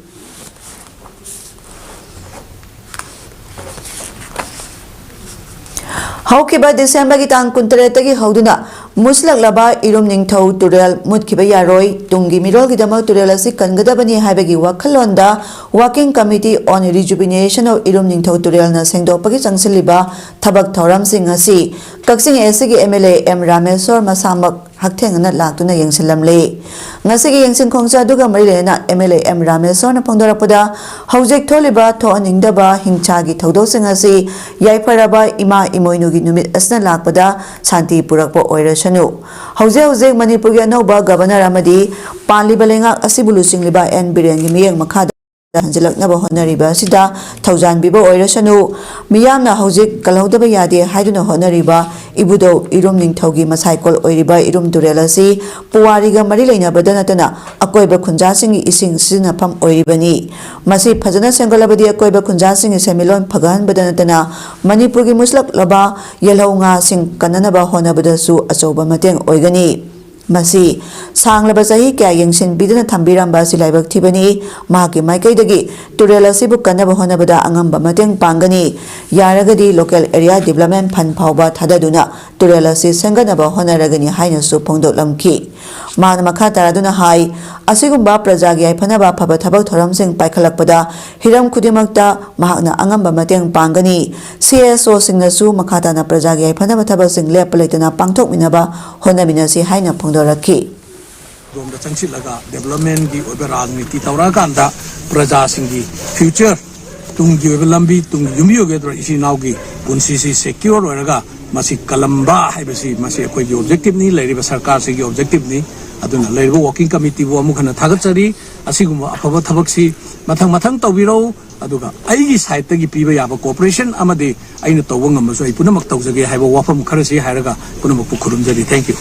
ꯍꯧꯈꯤꯕ ꯗꯤꯁꯦꯝꯕꯔꯒꯤ ꯇꯥꯡ ꯀꯨꯟꯇꯔꯦꯠꯇꯒꯤ ꯍꯧꯗꯨꯅ ꯃꯨꯁꯤꯜꯂꯛꯂꯕ ꯏꯔꯨꯝ ꯅꯤꯡꯊꯧ ꯇꯨꯔꯦꯜ ꯃꯨꯠꯈꯤꯕ ꯌꯥꯔꯣꯏ, ꯇꯨꯡꯒꯤ ꯃꯤꯔꯣꯜꯒꯤꯗꯃꯛ ꯇꯨꯔꯦꯜ ꯑꯁꯤ ꯀꯟꯒꯗꯕꯅꯤ ꯍꯥꯏꯕꯒꯤ ꯋꯥꯈꯜꯂꯣꯟꯗ Working Committee on Rejuvenation of ꯏꯔꯨꯝ ꯅꯤꯡꯊꯧ ꯇꯨꯔꯦꯜꯅ ꯁꯦꯡꯗꯣꯛꯄꯒꯤ ꯆꯪꯁꯤꯜꯂꯤꯕ ꯊꯕꯛ ꯊꯧꯔꯝꯁꯤꯡ ꯑꯁꯤ ꯀꯛꯆꯤꯡ A C ꯒꯤ M L A M Rameshwor ꯃꯁꯥꯃꯛ ꯍꯛꯊꯦꯡꯅꯅ ꯂꯥꯛꯇꯨꯅ ꯌꯦꯡꯁꯤꯜꯂꯝꯂꯦ꯫ ꯉꯁꯤꯒꯤ ꯌꯦꯡꯁꯤꯟ ꯈꯣꯡꯆꯠ ꯑꯗꯨꯒ ꯃꯔꯤ ꯂꯩꯅꯅ M L A M ꯔꯥꯃꯦꯁꯣꯔꯅ ꯐꯣꯡꯗꯣꯔꯛꯄꯗ, ꯍꯧꯖꯤꯛ ꯊꯣꯛꯂꯤꯕ ꯊꯣꯛꯍꯟꯅꯤꯡꯗꯕ ꯍꯤꯡꯁꯥꯒꯤ ꯊꯧꯗꯣꯛꯁꯤꯡ ꯑꯁꯤ ꯌꯥꯏꯐꯔꯕ ꯏꯃꯥ ꯏꯃꯣꯏꯅꯨꯒꯤ ꯅꯨꯃꯤꯠ ꯑꯁꯤꯅ ꯂꯥꯛꯄꯗ ꯁꯥꯟꯇꯤ ꯄꯨꯔꯛꯄ ꯑꯣꯏꯔꯁꯅꯨ꯫ ꯍꯧꯖꯤꯛ ꯍꯧꯖꯤꯛ ꯃꯅꯤꯄꯨꯔꯒꯤ ꯑꯅꯧꯕ ꯒꯕꯔꯅꯔ ꯑꯃꯗꯤ ꯄꯥꯜꯂꯤꯕ ꯂꯩꯉꯥꯛ ꯑꯁꯤꯕꯨ ꯂꯨꯆꯤꯡꯂꯤꯕ N ꯕꯤꯔꯦꯟꯒꯤ ꯃꯤꯠꯌꯦꯡ ꯃꯈꯥꯗ ꯍꯟꯖꯤꯜꯂꯛꯅꯕ ꯍꯣꯠꯅꯔꯤꯕ ꯑꯁꯤꯗ ꯊꯧꯖꯥꯟꯕꯤꯕ ꯑꯣꯏꯔꯁꯅꯨ꯫ ꯃꯤꯌꯥꯝꯅ ꯍꯧꯖꯤꯛ ꯀꯜꯍꯧꯗꯕ ꯌꯥꯗꯦ ꯍꯥꯏꯗꯨꯅ ꯍꯣꯠꯅꯔꯤꯕ ꯏꯕꯨꯙꯧ ꯏꯔꯨꯝ ꯅꯤꯡꯊꯧꯒꯤ ꯃꯁꯥꯏꯀꯣꯜ ꯑꯣꯏꯔꯤꯕ ꯏꯔꯨꯝ ꯇꯨꯔꯦꯜ ꯑꯁꯤ ꯄꯨꯋꯥꯔꯤꯒ ꯃꯔꯤ ꯂꯩꯅꯕꯗ ꯅꯠꯇꯅ ꯑꯀꯣꯏꯕ ꯈꯨꯟꯖꯥꯁꯤꯡꯒꯤ ꯏꯁꯤꯡ ꯁꯤꯖꯤꯟꯅꯐꯝ ꯑꯣꯏꯔꯤꯕꯅꯤ꯫ ꯃꯁꯤ ꯐꯖꯅ ꯁꯦꯝꯒꯠꯂꯕꯗꯤ ꯑꯀꯣꯏꯕ ꯈꯨꯟꯖꯥꯁꯤꯡꯒꯤ ꯁꯦꯟꯃꯤꯠꯂꯣꯟ ꯐꯒꯠꯍꯟꯕꯗ ꯅꯠꯇꯅ ꯃꯅꯤꯄꯨꯔꯒꯤ ꯃꯨꯁꯂꯛꯂꯕ ꯌꯦꯜꯍꯧ ꯉꯥꯁꯤꯡ ꯀꯟꯅꯅꯕ ꯍꯣꯠꯅꯕꯗꯁꯨ ꯑꯆꯧꯕ ꯃꯇꯦꯡ ꯑꯣꯏꯒꯅꯤ꯫ ꯃꯁꯤ ꯁꯥꯡꯂꯕ ꯆꯍꯤ ꯀꯌꯥ ꯌꯦꯡꯁꯤꯟꯕꯤꯗꯅ ꯊꯝꯕꯤꯔꯝꯕ ꯑꯁꯤ ꯂꯥꯏꯕꯛ ꯊꯤꯕꯅꯤ꯫ ꯃꯍꯥꯛꯀꯤ ꯃꯥꯏꯀꯩꯗꯒꯤ ꯇꯨꯔꯦꯜ ꯑꯁꯤꯕꯨ ꯀꯟꯅꯕ ꯍꯣꯠꯅꯕꯗ ꯑꯉꯝꯕ ꯃꯇꯦꯡ ꯄꯥꯡꯒꯅꯤ꯫ ꯌꯥꯔꯒꯗꯤ local area development fund ꯐꯥꯎꯕ ꯊꯥꯗꯗꯨꯅ ꯇꯨꯔꯦꯜ ꯑꯁꯤ ꯁꯦꯝꯒꯠꯅꯕ ꯍꯣꯠꯅꯔꯒꯅꯤ ꯍꯥꯏꯅꯁꯨ ꯐꯣꯡꯗꯣꯛꯂꯝꯈꯤ꯫ ꯃꯍꯥꯛꯅ ꯃꯈꯥ ꯇꯥꯔꯗꯨꯅ ꯍꯥꯏ, ꯑꯁꯤꯒꯨꯝꯕ ꯄ꯭ꯔꯖꯥꯒꯤ ꯌꯥꯏꯐꯅꯕ ꯑꯐꯕ ꯊꯕꯛ ꯊꯧꯔꯝꯁꯤꯡ ꯄꯥꯏꯈꯠꯂꯛꯄꯗ ꯍꯤꯔꯝ ꯈꯨꯗꯤꯡꯃꯛꯇ ꯃꯍꯥꯛꯅ ꯑꯉꯝꯕ ꯃꯇꯦꯡ ꯄꯥꯡꯒꯅꯤ꯫ C S O ꯁꯤꯡꯅꯁꯨ ꯃꯈꯥ ꯇꯥꯅ ꯄ꯭ꯔꯖꯥꯒꯤ ꯌꯥꯏꯐꯅꯕ ꯊꯕꯛꯁꯤꯡ ꯂꯦꯞꯄ ꯂꯩꯇꯅ ꯄꯥꯡꯊꯣꯛꯃꯤꯟꯅꯕ ꯍꯣꯠꯅꯃꯤꯟꯅꯁꯤ ꯍꯥꯏꯅ ꯐꯣꯡꯗꯣꯔꯛꯈꯤ꯫ ꯑꯗꯣꯝꯗ ꯆꯪꯁꯤꯜꯂꯒ development ꯀꯤ ꯑꯣꯏꯕ ꯔꯥꯖꯅꯤꯇꯤ ꯇꯧꯔꯛꯑꯀꯥꯟꯗ ꯄ꯭ꯔꯖꯥꯁꯤꯡꯒꯤ future, ꯇꯨꯡꯒꯤ ꯑꯣꯏꯕ ꯂꯝꯕꯤ, ꯇꯨꯡꯒꯤ ꯌꯨꯝꯕꯤ ꯑꯣꯏꯒꯗꯧꯔꯤꯕ ꯏꯆꯤꯟ ꯏꯅꯥꯎꯒꯤ ꯄꯨꯟꯁꯤꯁꯤ secure ꯑꯣꯏꯔꯒ ꯃꯁꯤ ꯀꯜꯂꯝꯕ ꯍꯥꯏꯕꯁꯤ ꯃꯁꯤ ꯑꯩꯈꯣꯏꯒꯤ objective ꯅꯤ, ꯂꯩꯔꯤꯕ ꯁꯔꯀꯥꯔꯁꯤꯒꯤ objective ꯅꯤ꯫ ꯑꯗꯨꯅ ꯂꯩꯔꯤꯕ working committeeꯕꯨ ꯑꯃꯨꯛ ꯍꯟꯅ ꯊꯥꯒꯠꯆꯔꯤ꯫ ꯑꯁꯤꯒꯨꯝꯕ ꯑꯐꯕ ꯊꯕꯛꯁꯤ ꯃꯊꯪ ꯃꯊꯪ ꯇꯧꯕꯤꯔꯧ꯫ ꯑꯗꯨꯒ ꯑꯩꯒꯤ sideꯇꯒꯤ ꯄꯤꯕ ꯌꯥꯕ cooperation ꯑꯃꯗꯤ ꯑꯩꯅ ꯇꯧꯕ ꯉꯝꯕꯁꯨ ꯑꯩ ꯄꯨꯝꯅꯃꯛ ꯇꯧꯖꯒꯦ ꯍꯥꯏꯕ ꯋꯥꯐꯝ ꯈꯔꯁꯤ ꯍꯥꯏꯔꯒ ꯄꯨꯝꯅꯃꯛꯄꯨ ꯈꯨꯔꯨꯝꯖꯔꯤ꯫ Thank you꯫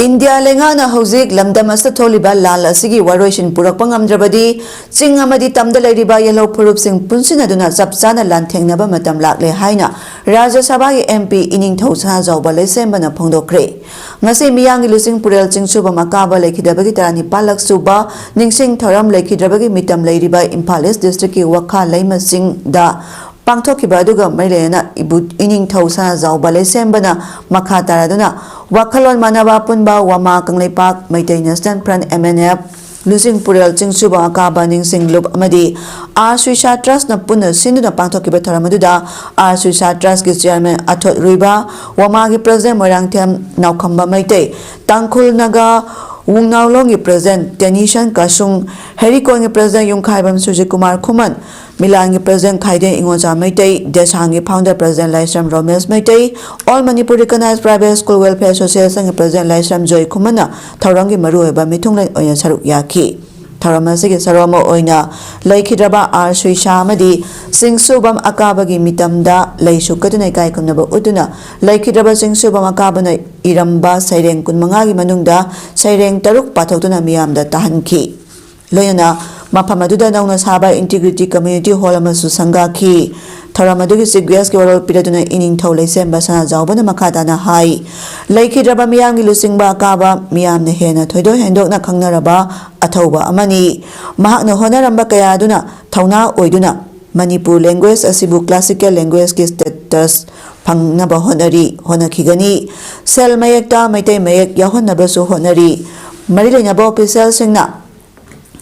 ꯏꯟꯗꯤꯌꯥ ꯂꯩꯉꯥꯛꯅ ꯍꯧꯖꯤꯛ ꯂꯝꯗꯝ ꯑꯁꯤꯗ ꯊꯣꯛꯂꯤꯕ ꯂꯥꯟ ꯑꯁꯤꯒꯤ ꯋꯥꯔꯣꯏꯁꯤꯟ ꯄꯨꯔꯛꯄ ꯉꯝꯗ꯭ꯔꯕꯗꯤ ꯆꯤꯡ ꯑꯃꯗꯤ ꯇꯝꯗ ꯂꯩꯔꯤꯕ ꯌꯦꯜꯍꯧ ꯐꯨꯔꯨꯞꯁꯤꯡ ꯄꯨꯟꯁꯤꯟꯅꯗꯨꯅ ꯆꯞ ꯆꯥꯅ ꯂꯥꯟꯊꯦꯡꯅꯕ ꯃꯇꯝ ꯂꯥꯛꯂꯦ ꯍꯥꯏꯅ ꯔꯥꯖ꯭ꯌ ꯁꯚꯥꯒꯤ MP ꯏꯅꯤꯡꯊꯧ ꯁꯅꯥꯖꯥꯎꯕ ꯂꯩꯁꯦꯝꯕꯅ ꯐꯣꯡꯗꯣꯛꯈ꯭ꯔꯦ꯫ ꯉꯁꯤ ꯃꯤꯌꯥꯝꯒꯤ ꯂꯨꯆꯤꯡ ꯄꯨꯔꯦꯜ ꯆꯤꯡꯁꯨꯕꯝ ꯑꯀꯥꯕ ꯂꯩꯈꯤꯗꯕꯒꯤ ꯇꯔꯥꯅꯤꯄꯥꯜꯂꯛ ꯁꯨꯕ ꯅꯤꯡꯁꯤꯡ ꯊꯧꯔꯝ ꯂꯩꯈꯤꯗ꯭ꯔꯕꯒꯤ ꯃꯤꯇꯝ ꯂꯩꯔꯤꯕ ꯏꯝꯐꯥꯜ ꯏꯁ ꯗꯤꯁꯇ꯭ꯔꯤꯛꯀꯤ ꯋꯥꯈꯥ ꯂꯩꯃꯁꯤꯡꯗ ꯄꯥꯡꯊꯣꯛꯈꯤꯕ ꯑꯗꯨꯒ ꯃꯔꯤ ꯂꯩꯅꯅ ꯏꯕꯨ-, ꯏꯅꯤꯡꯊꯧ ꯁꯅꯥꯖꯥꯎꯕ ꯂꯩꯁꯦꯝꯕꯅ ꯃꯈꯥ ꯇꯥꯔꯗꯨꯅ ꯋꯥꯈꯜꯂꯣꯟ ꯃꯥꯟꯅꯕ ꯑꯄꯨꯟꯕ ꯋꯥꯃꯥ Kangleipak Meitei National Front, MNF, ꯂꯨꯆꯤꯡ ꯄꯨꯔꯦꯜ ꯆꯤꯡꯁꯨꯕꯝ ꯑꯀꯥꯕ ꯅꯤꯡꯁꯤꯡ ꯂꯨꯞ ꯑꯃꯗꯤ ꯑꯥꯔ ꯁꯨꯏꯁꯥ Trustꯅ ꯄꯨꯟꯅ ꯁꯤꯟꯗꯨꯅ ꯄꯥꯡꯊꯣꯛꯈꯤꯕ ꯊꯧꯔꯝ ꯑꯗꯨꯗ ꯑꯥꯔ ꯁꯨꯏꯁꯥ Trustꯀꯤ Chairman ꯑꯊꯣꯠ ꯔꯨꯏꯕ, ꯋꯥꯃꯥꯒꯤ President ꯃꯣꯏꯔꯥꯡꯊꯦꯝ ꯅꯥꯎꯈꯝꯕ ꯃꯩꯇꯩ, ꯇꯥꯡꯈꯨꯜ ꯅꯥꯒꯥ ꯋꯨꯡꯅꯥꯎꯂꯣꯡꯒꯤ President ꯇꯦꯅꯤꯁꯟ ꯀꯥꯁꯨꯡ, ꯍꯦꯔꯤꯀꯣꯟꯒꯤ President ꯌꯨꯝꯈꯥꯏꯕꯝ ꯁꯨꯖꯤꯠ ꯀꯨꯃꯥꯔ ꯈꯨꯃꯟ, ꯃꯤꯂꯥꯟꯒꯤ President ꯈꯥꯏꯗꯦꯟ ꯏꯉꯣꯆꯥ ꯃꯩꯇꯩ, ꯗꯦꯁꯥꯡꯒꯤ Founder President Laishram Romesh Meitei, All Manipur Recognized Private School Welfare Associationꯒꯤ President ꯂꯥꯏꯁ꯭ꯔꯝ ꯖꯣꯏ ꯈꯨꯃꯟꯅ ꯊꯧꯔꯝꯒꯤ ꯃꯔꯨꯑꯣꯏꯕ ꯃꯤꯊꯨꯡꯂꯦꯟ ꯑꯣꯏꯅ ꯁꯔꯨꯛ ꯌꯥꯈꯤ꯫ ꯊꯧꯔꯝ ꯑꯁꯤꯒꯤ ꯁꯔꯨꯛ ꯑꯃ ꯑꯣꯏꯅ ꯂꯩꯈꯤꯗ꯭ꯔꯕ ꯑꯥꯔ ꯁꯨꯏꯁꯥ ꯑꯃꯗꯤ ꯆꯤꯡꯁꯨꯕꯝ ꯑꯀꯥꯕꯒꯤ ꯃꯤꯇꯝꯗ ꯂꯩꯁꯨ ꯀꯠꯇꯨꯅ ꯏꯀꯥꯏ ꯈꯨꯝꯅꯕ ꯎꯠꯇꯨꯅ ꯂꯩꯈꯤꯗ꯭ꯔꯕ ꯆꯤꯡꯁꯨꯕꯝ ꯑꯀꯥꯕꯅ ꯏꯔꯝꯕ ꯁꯩꯔꯦꯡ ꯀꯨꯟꯃꯉꯥꯒꯤ ꯃꯅꯨꯡꯗ ꯁꯩꯔꯦꯡ ꯇꯔꯨꯛ ꯄꯥꯊꯣꯛꯇꯨꯅ ꯃꯤꯌꯥꯝꯗ ꯇꯥꯍꯟꯈꯤ꯫ ꯂꯣꯏꯅꯅ ꯃꯐꯝ ꯑꯗꯨꯗ ꯅꯧꯅ ꯁꯥꯕ Integrity Community Hall ꯑꯃꯁꯨ ꯁꯪꯒꯥꯈꯤ꯫ ꯊꯧꯔꯝ ꯑꯗꯨꯒꯤ Chief Guestꯀꯤ ꯋꯥꯔꯣꯜ ꯄꯤꯔꯗꯨꯅ ꯏꯅꯤꯡꯊꯧ ꯂꯩꯁꯦꯝꯕ ꯁꯅꯥꯖꯥꯎꯕꯅ ꯃꯈꯥ ꯇꯥꯅ ꯍꯥꯏ, ꯂꯩꯈꯤꯗ꯭ꯔꯕ ꯃꯤꯌꯥꯝꯒꯤ ꯂꯨꯆꯤꯡꯕ ꯑꯀꯥꯕ ꯃꯤꯌꯥꯝꯅ ꯍꯦꯟꯅ ꯊꯣꯏꯗꯣꯛ ꯍꯦꯟꯗꯣꯛꯅ ꯈꯪꯅꯔꯕ ꯑꯊꯧꯕ ꯑꯃꯅꯤ꯫ ꯃꯍꯥꯛꯅ ꯍꯣꯠꯅꯔꯝꯕ ꯀꯌꯥ ꯑꯗꯨꯅ ꯊꯧꯅꯥ ꯑꯣꯏꯗꯨꯅ ꯃꯅꯤꯄꯨꯔ language ꯑꯁꯤꯕꯨ classical languageꯏꯒꯤ status ꯐꯪꯅꯕ ꯍꯣꯠꯅꯔꯤ, ꯍꯣꯠꯅꯈꯤꯒꯅꯤ꯫ ꯁꯦꯜ ꯃꯌꯦꯛꯇ ꯃꯩꯇꯩ ꯃꯌꯦꯛ ꯌꯥꯎꯍꯟꯅꯕꯁꯨ ꯍꯣꯠꯅꯔꯤ꯫ ꯃꯔꯤ ꯂꯩꯅꯕ officialꯁꯤꯡꯅ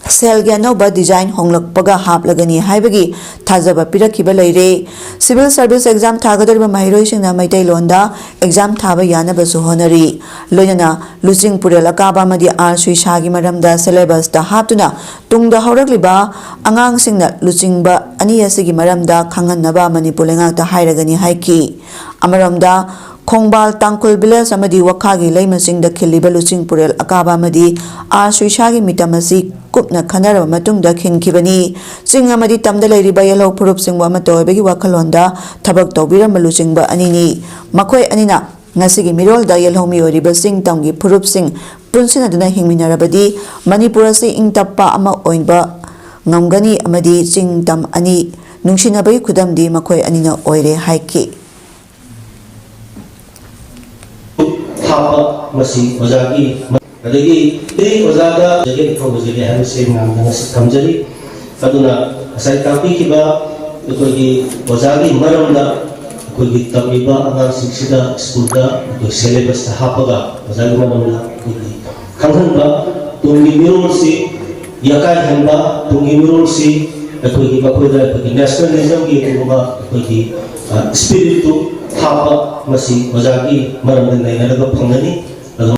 ꯁꯦꯜꯒꯤ ꯑꯅꯧꯕ design ꯍꯣꯡꯂꯛꯄꯒ ꯍꯥꯞꯂꯒꯅꯤ ꯍꯥꯏꯕꯒꯤ ꯊꯥꯖꯕ ꯄꯤꯔꯛꯈꯤꯕ ꯂꯩꯔꯦ꯫ Civil Service exam ꯊꯥꯒꯗꯧꯔꯤꯕ ꯃꯍꯩꯔꯣꯏꯁꯤꯡꯅ ꯃꯩꯇꯩꯂꯣꯟꯗ exam ꯊꯥꯕ ꯌꯥꯅꯕꯁꯨ ꯍꯣꯠꯅꯔꯤ꯫ ꯂꯣꯏꯅꯅ ꯂꯨꯆꯤꯡ ꯄꯨꯔꯦꯜ ꯑꯀꯥꯕ ꯑꯃꯗꯤ ꯑꯥꯔ ꯁꯨꯏꯁꯥꯒꯤ ꯃꯔꯝꯗ syllabusꯇ ꯍꯥꯞꯇꯨꯅ ꯇꯨꯡꯗ ꯍꯧꯔꯛꯂꯤꯕ ꯑꯉꯥꯡꯁꯤꯡꯅ ꯂꯨꯆꯤꯡꯕ ꯑꯅꯤ ꯑꯁꯤꯒꯤ ꯃꯔꯝꯗ ꯈꯪꯍꯟꯅꯕ ꯃꯅꯤꯄꯨꯔ ꯂꯩꯉꯥꯛꯇ ꯍꯥꯏꯔꯒꯅꯤ ꯍꯥꯏꯈꯤ꯫ ꯑꯃꯔꯣꯝꯗ ꯈꯣꯡꯕꯥꯜ ꯇꯥꯡꯈꯨꯜ ꯚꯤꯂꯦꯖ ꯑꯃꯗꯤ ꯋꯥꯈꯥꯒꯤ ꯂꯩꯃꯁꯤꯡꯗ ꯈꯤꯜꯂꯤꯕ ꯂꯨꯆꯤꯡ ꯄꯨꯔꯦꯜ ꯑꯀꯥꯕ ꯑꯃꯗꯤ ꯑꯥꯔ ꯁꯨꯏꯁꯥꯒꯤ ꯃꯤꯇꯝ ꯑꯁꯤ ꯀꯨꯞꯅ ꯈꯟꯅꯔꯕ ꯃꯇꯨꯡꯗ ꯈꯤꯟꯈꯤꯕꯅꯤ꯫ ꯆꯤꯡ ꯑꯃꯗꯤ ꯇꯝꯗ ꯂꯩꯔꯤꯕ ꯌꯦꯜꯍꯧ ꯐꯨꯔꯨꯞꯁꯤꯡꯕꯨ ꯑꯃꯠꯇ ꯑꯣꯏꯕꯒꯤ ꯋꯥꯈꯜꯂꯣꯟꯗ ꯊꯕꯛ ꯇꯧꯕꯤꯔꯝꯕ ꯂꯨꯆꯤꯡꯕ ꯑꯅꯤꯅꯤ꯫ ꯃꯈꯣꯏ ꯑꯅꯤꯅ ꯉꯁꯤꯒꯤ ꯃꯤꯔꯣꯜꯗ ꯌꯦꯜꯍꯧ ꯃꯤꯑꯣꯏꯔꯤꯕ ꯆꯤꯡ ꯇꯝꯒꯤ ꯐꯨꯔꯨꯞꯁꯤꯡ ꯄꯨꯟꯁꯤꯟꯅꯗꯨꯅ ꯍꯤꯡꯃꯤꯟꯅꯔꯕꯗꯤ ꯃꯅꯤꯄꯨꯔ ꯑꯁꯤ ꯏꯪ ꯇꯞꯄ ꯑꯃ ꯑꯣꯏꯕ ꯉꯝꯒꯅꯤ ꯑꯃꯗꯤ ꯆꯤꯡ ꯇꯝ ꯑꯅꯤ ꯅꯨꯡꯁꯤꯅꯕꯒꯤ ꯈꯨꯗꯝꯗꯤ ꯃꯈꯣꯏ ꯑꯅꯤꯅ ꯑꯣꯏꯔꯦ ꯍꯥꯏꯈꯤ꯫ ꯍꯥꯞꯄ ꯃꯁꯤ ꯑꯣꯖꯥꯒꯤ, ꯑꯗꯒꯤ ꯑꯩ ꯑꯣꯖꯥꯗ ꯖꯒꯦ ꯐꯪꯕꯖꯒꯦ ꯍꯥꯏꯕꯁꯤ ꯃꯌꯥꯝꯗ ꯉꯁꯤ ꯊꯝꯖꯔꯤ꯫ ꯑꯗꯨꯅ ꯉꯁꯥꯏ ꯇꯥꯛꯄꯤꯈꯤꯕ ꯑꯩꯈꯣꯏꯒꯤ ꯑꯣꯖꯥꯒꯤ ꯃꯔꯝꯗ ꯑꯩꯈꯣꯏꯒꯤ ꯇꯝꯂꯤꯕ ꯑꯉꯥꯡꯁꯤꯡꯁꯤꯗ ꯁ꯭ꯀꯨꯜꯗ ꯑꯩꯈꯣꯏ ꯁꯦꯂꯦꯕꯁꯇ ꯍꯥꯞꯄꯒ ꯑꯣꯖꯥꯒꯤ ꯃꯔꯝꯗ ꯑꯩꯈꯣꯏꯒꯤ ꯈꯪꯍꯟꯕ, ꯇꯨꯡꯒꯤ ꯃꯤꯔꯣꯜꯁꯤ ꯌꯥꯀꯥꯏꯍꯟꯕ, ꯇꯨꯡꯒꯤ ꯃꯤꯔꯣꯜꯁꯤ ꯑꯩꯈꯣꯏꯒꯤ ꯃꯈꯣꯏꯗ ꯑꯩꯈꯣꯏꯒꯤ ꯅꯦꯁꯅꯦꯂꯤꯖꯝꯒꯤ ꯑꯗꯨꯒꯨꯝꯕ ꯑꯩꯈꯣꯏꯒꯤ ꯁ꯭ꯄꯤꯔꯤꯠꯇꯨ ꯍꯥꯞꯄ ꯃꯁꯤ ꯑꯣꯖꯥꯒꯤ ꯃꯔꯝꯗ ꯅꯩꯅꯔꯒ ꯐꯪꯒꯅꯤ꯫ ꯑꯗꯨ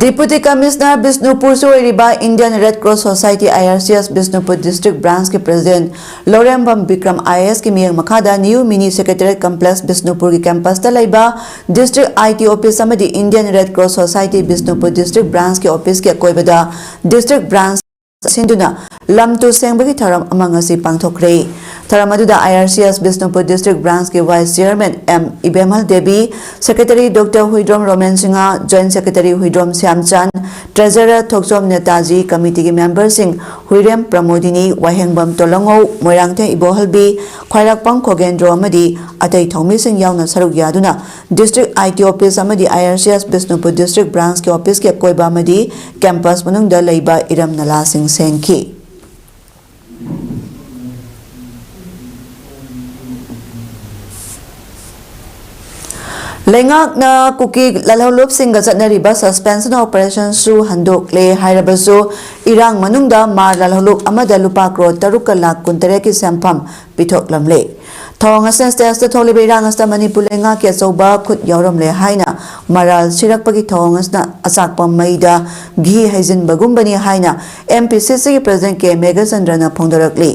Deputy Commissioner ꯕꯤꯁꯅꯨꯄꯨꯔꯁꯨ ꯑꯣꯏꯔꯤꯕ Indian Red Cross Society, I R C S, Bishnupur District Branch ꯀꯤ President Laurembam Bikram I A S ꯀꯤ ꯃꯤꯠꯌꯦꯡ ꯃꯈꯥꯗ New Mini Secretariat Complex ꯕꯤꯁꯅꯨꯄꯨꯔꯒꯤ campus ꯇ ꯂꯩꯕ District I T Office ꯑꯃꯗꯤ Indian Red Cross Society Bishnupur District Branch ꯀꯤ office ꯀꯤ ꯑꯀꯣꯏꯕꯗ District Branch ꯁꯤꯟꯗꯨꯅ ꯂꯝ ꯇꯨ ꯁꯦꯡꯕꯒꯤ ꯊꯧꯔꯝ ꯑꯃ ꯉꯁꯤ ꯄꯥꯡꯊꯣꯛꯈ꯭ꯔꯦ꯫ ꯊꯧꯔꯝ ꯑꯗꯨꯗ I R C S Bishnupur District Branch ꯀꯤ Vice Chairman M Ibemhal Devi, Secretary doctor Huidrom Romen Singh, Joint Secretary Huidrom Shyamchand, Treasurer Thokchom Netaji, committee ꯒꯤ member ꯁꯤꯡ ꯍꯨꯏꯔꯦꯝ ꯄ꯭ꯔꯃꯣꯗꯤꯅꯤ, ꯋꯥꯍꯦꯡꯕꯝ ꯇꯣꯂꯪꯉꯧ, ꯃꯣꯏꯔꯥꯡꯊꯦꯝ ꯏꯕꯣꯍꯜꯕꯤ, ꯈ꯭ꯋꯥꯏꯔꯥꯛꯄꯝ ꯈꯣꯒꯦꯟꯗ꯭ꯔꯣ ꯑꯃꯗꯤ ꯑꯇꯩ ꯊꯧꯃꯤꯁꯤꯡ ꯌꯥꯎꯅ ꯁꯔꯨꯛ ꯌꯥꯗꯨꯅ District I T Office ꯑꯃꯗꯤ I R C S Bishnupur District Branch ꯀꯤ office ꯀꯤ ꯑꯀꯣꯏꯕ ꯑꯃꯗꯤ campus ꯃꯅꯨꯡꯗ ꯂꯩꯕ ꯏꯔꯝ ꯅꯂꯥꯁꯤꯡ ꯁꯦꯡꯈꯤ꯫ ꯂꯩꯉꯥꯛꯅ ꯀꯨꯀꯤ ꯂꯥꯜꯍꯧꯂꯨꯞꯁꯤꯡꯒ ꯆꯠꯅꯔꯤꯕ suspension operation ꯁꯨ ꯍꯟꯗꯣꯛꯂꯦ ꯍꯥꯏꯔꯕꯁꯨ, ꯏꯔꯥꯡ ꯃꯅꯨꯡꯗ ꯃꯥꯔ ꯂꯥꯜꯍꯧꯂꯨꯞ ꯑꯃꯗ ꯂꯨꯄꯥ ꯀ꯭ꯔꯣꯔ ꯇꯔꯨꯛꯀ ꯂꯥꯈ ꯀꯨꯟꯇꯔꯦꯠꯀꯤ ꯁꯦꯟꯐꯝ ꯄꯤꯊꯣꯛꯂꯝꯂꯦ꯫ ꯊꯧꯑꯣꯡ ꯑꯁꯤꯅ ꯁ꯭ꯇꯦꯖꯇ ꯊꯣꯛꯂꯤꯕ ꯏꯔꯥꯡ ꯑꯁꯤꯗ ꯃꯅꯤꯄꯨꯔ ꯂꯩꯉꯥꯛꯀꯤ ꯑꯆꯧꯕ ꯈꯨꯠ ꯌꯥꯎꯔꯝꯂꯦ ꯍꯥꯏꯅ ꯃꯔꯥꯜ ꯁꯤꯔꯛꯄꯒꯤ ꯊꯧꯑꯣꯡ ꯑꯁꯤꯅ ꯑꯆꯥꯛꯄ ꯃꯩꯗ ꯘꯤ ꯍꯩꯖꯤꯟꯕꯒꯨꯝꯕꯅꯤ ꯍꯥꯏꯅ ꯑꯦꯝ ꯄꯤ ꯁꯤ ꯁꯤꯒꯤ ꯄ꯭ꯔꯁꯤꯗꯦꯟ ꯀꯦ ꯃꯦꯘꯆꯟꯗ꯭ꯔꯅ ꯐꯣꯡꯗꯣꯔꯛꯂꯤ꯫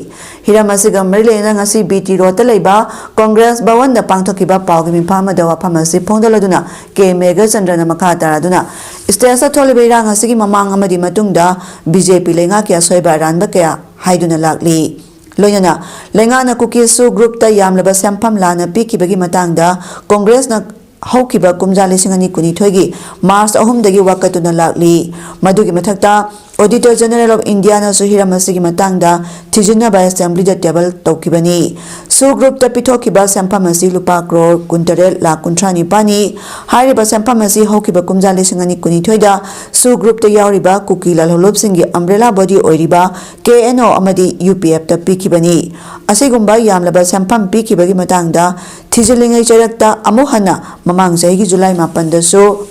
ꯍꯤꯔꯝ ꯑꯁꯤꯒ ꯃꯔꯤ ꯂꯩꯅꯅ ꯉꯁꯤ ꯕꯤ ꯇꯤ ꯔꯣꯗꯇ ꯂꯩꯕ ꯀꯣꯡꯒ꯭ꯔꯦꯁ ꯚꯋꯟꯗ ꯄꯥꯡꯊꯣꯛꯈꯤꯕ ꯄꯥꯎꯒꯤ ꯃꯤꯐꯝ ꯑꯃꯗ ꯋꯥꯐꯝ ꯑꯁꯤ ꯐꯣꯡꯗꯣꯛꯂꯗꯨꯅ ꯀꯦ ꯃꯦꯘꯆꯟꯗ꯭ꯔꯅ ꯃꯈꯥ ꯇꯥꯔꯗꯨꯅ ꯁ꯭ꯇꯦꯖꯇ ꯊꯣꯛꯂꯤꯕ ꯏꯔꯥꯡ ꯑꯁꯤꯒꯤ ꯃꯃꯥꯡ ꯑꯃꯗꯤ ꯃꯇꯨꯡꯗ ꯕꯤ ꯖꯦ ꯄꯤ ꯂꯩꯉꯥꯛꯀꯤ ꯑꯁꯣꯏꯕ ꯑꯔꯥꯟꯕ ꯀꯌꯥ ꯍꯥꯏꯗꯨꯅ ꯂꯥꯛꯂꯤ꯫ ꯂꯣꯏꯅꯅ ꯂꯩꯉꯥꯛꯅ ꯀꯨꯀꯤ ꯁꯨ ꯒ꯭ꯔꯨꯞꯇ ꯌꯥꯝꯂꯕ ꯁꯦꯟꯐꯝ ꯂꯥꯟꯅ ꯄꯤꯈꯤꯕꯒꯤ ꯃꯇꯥꯡꯗ ꯀꯣꯡꯒ꯭ꯔꯦꯁꯅ ꯍꯧꯈꯤꯕ ꯀꯨꯝꯖꯥ ꯂꯤꯁꯤꯡ ꯑꯅꯤ ꯀꯨꯟꯅꯤꯊꯣꯏꯒꯤ ꯃꯥꯔꯆ ꯑꯍꯨꯝꯗꯒꯤ ꯋꯥꯀꯠꯇꯨꯅ ꯂꯥꯛꯂꯤ꯫ ꯃꯗꯨꯒꯤ ꯃꯊꯛꯇ Auditor General of Indiaꯅꯁꯨ ꯍꯤꯔꯝ ꯑꯁꯤꯒꯤ ꯃꯇꯥꯡꯗ ꯊꯤꯖꯤꯟꯅꯕ ꯑꯦꯁꯦꯝꯕ꯭ꯂꯤꯗ ꯇꯦꯕꯜ ꯇꯧꯈꯤꯕꯅꯤ꯫ ꯁꯨ ꯒ꯭ꯔꯨꯞꯇ ꯄꯤꯊꯣꯛꯈꯤꯕ ꯁꯦꯟꯐꯝ ꯑꯁꯤ ꯂꯨꯄꯥ ꯀ꯭ꯔꯣꯔ ꯀꯨꯟꯇꯔꯦꯠ ꯂꯥꯈ ꯀꯨꯟꯊ꯭ꯔꯥ ꯅꯤꯄꯥꯜꯅꯤ꯫ ꯍꯥꯏꯔꯤꯕ ꯁꯦꯟꯐꯝ ꯑꯁꯤ ꯍꯧꯈꯤꯕ ꯀꯨꯝꯖꯥ ꯂꯤꯁꯤꯡ ꯑꯅꯤ ꯀꯨꯟꯅꯤꯊꯣꯏꯗ ꯁꯨ ꯒ꯭ꯔꯨꯞꯇ ꯌꯥꯎꯔꯤꯕ ꯀꯨꯀꯤ ꯂꯥꯜꯍꯧꯂꯨꯞꯁꯤꯡꯒꯤ ꯑꯝꯕ꯭ꯔꯦꯂꯥ ꯕꯣꯗꯤ ꯑꯣꯏꯔꯤꯕ ꯀꯦ ꯑꯦꯟ ꯑꯣ ꯑꯃꯗꯤ ꯌꯨ ꯄꯤ ꯑꯦꯐꯇ ꯄꯤꯈꯤꯕꯅꯤ꯫ ꯑꯁꯤꯒꯨꯝꯕ ꯌꯥꯝꯂꯕ ꯁꯦꯟꯐꯝ ꯄꯤꯈꯤꯕꯒꯤ ꯃꯇꯥꯡꯗ ꯊꯤꯖꯤꯜꯂꯤꯉꯩ ꯆꯩꯔꯛꯇ ꯑꯃꯨꯛ ꯍꯟꯅ ꯃꯃꯥꯡ ꯆꯍꯤꯒꯤ ꯖꯨꯂꯥꯏ ꯃꯥꯄꯟꯗꯁꯨ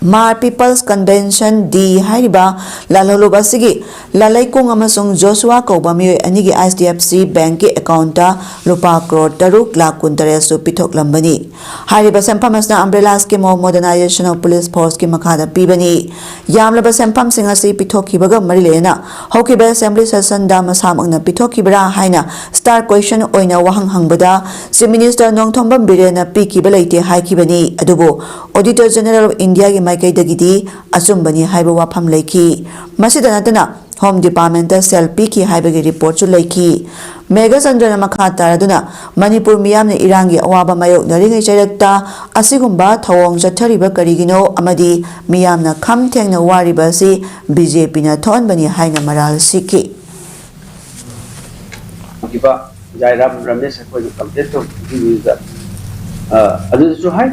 ꯃꯥꯔ ꯄꯤꯄꯜꯁ ꯀꯟꯚꯦꯟꯁꯟ ꯗꯤ ꯍꯥꯏꯔꯤꯕ ꯂꯥꯜꯍꯧꯂꯨꯞ ꯑꯁꯤꯒꯤ ꯂꯥꯂꯩꯀꯣꯡ ꯑꯃꯁꯨꯡ ꯖꯣꯁꯨꯋꯥ ꯀꯧꯕ ꯃꯤꯑꯣꯏ ꯑꯅꯤꯒꯤ ꯑꯩꯆ ꯗꯤ ꯑꯦꯐ ꯁꯤ ꯕꯦꯡꯛꯀꯤ ꯑꯦꯀꯥꯎꯟꯠꯇ ꯂꯨꯄꯥ ꯀ꯭ꯔꯣꯔ ꯇꯔꯨꯛ ꯂꯥꯈ ꯀꯨꯟꯇꯔꯦꯠꯁꯨ ꯄꯤꯊꯣꯛꯂꯝꯕꯅꯤ꯫ ꯍꯥꯏꯔꯤꯕ ꯁꯦꯟꯐꯝ ꯑꯁꯤꯅ Umbrella Scheme of Modernization of Police Forceꯀꯤ ꯃꯈꯥꯗ ꯄꯤꯕꯅꯤ꯫ ꯌꯥꯝꯂꯕ ꯁꯦꯟꯐꯝꯁꯤꯡ ꯑꯁꯤ ꯄꯤꯊꯣꯛꯈꯤꯕꯒ ꯃꯔꯤ ꯂꯩꯅꯅ ꯍꯧꯈꯤꯕ ꯑꯦꯁꯦꯝꯕ꯭ꯂꯤ ꯁꯦꯁꯟꯗ ꯃꯁꯥꯃꯛꯅ ꯄꯤꯊꯣꯛꯈꯤꯕꯔꯥ ꯍꯥꯏꯅ ꯁ꯭ꯇꯥꯔ ꯀ꯭ꯋꯦꯁꯟ ꯑꯣꯏꯅ ꯋꯥꯍꯪ ꯍꯪꯕꯗ ꯆꯤꯐ ꯃꯤꯅꯤꯁꯇꯔ ꯅꯣꯡꯊꯣꯝꯕꯝ ꯕꯤꯔꯦꯟꯅ ꯄꯤꯈꯤꯕ ꯂꯩꯇꯦ ꯍꯥꯏꯈꯤꯕꯅꯤ꯫ ꯑꯗꯨꯕꯨ Auditor General of Indiaꯒꯤ ꯃꯥꯏꯀꯩꯗꯒꯤꯗꯤ ꯑꯆꯨꯝꯕꯅꯤ ꯍꯥꯏꯕ ꯋꯥꯐꯝ ꯂꯩꯈꯤ꯫ ꯃꯁꯤꯗ ꯅꯠꯇꯅ ꯍꯣꯝ ꯗꯤꯄꯥꯔꯠꯃꯦꯟꯠꯇ ꯁꯦꯜ ꯄꯤꯈꯤ ꯍꯥꯏꯕꯒꯤ ꯔꯤꯄꯣꯔꯠꯁꯨ ꯂꯩꯈꯤ꯫ ꯃꯦꯘꯆꯟꯗ꯭ꯔꯅ ꯃꯈꯥ ꯇꯥꯔꯗꯨꯅ ꯃꯅꯤꯄꯨꯔ ꯃꯤꯌꯥꯝꯅ ꯏꯔꯥꯡꯒꯤ ꯑꯋꯥꯕ ꯃꯥꯌꯣꯛꯅꯔꯤꯉꯩ ꯆꯩꯔꯛꯇ ꯑꯁꯤꯒꯨꯝꯕ ꯊꯧꯑꯣꯡ ꯆꯠꯊꯔꯤꯕ ꯀꯔꯤꯒꯤꯅꯣ ꯑꯃꯗꯤ ꯃꯤꯌꯥꯝꯅ ꯈꯝ ꯊꯦꯡꯅ ꯋꯥꯔꯤꯕ ꯑꯁꯤ ꯕꯤ ꯖꯦ ꯄꯤꯅ ꯊꯣꯛꯍꯟꯕꯅꯤ ꯍꯥꯏꯅ ꯃꯔꯥꯜ ꯁꯤꯈꯤ꯫ ꯈꯤꯕ ꯖꯥꯏꯔꯥꯝ ꯔꯃꯦꯁ ꯑꯩꯈꯣꯏꯅ ꯀꯝꯄ꯭ꯂꯦꯟ ꯇꯧꯈꯤꯕꯗꯨꯗ, ꯑ, ꯑꯗꯨꯗꯁꯨ ꯍꯥꯏ,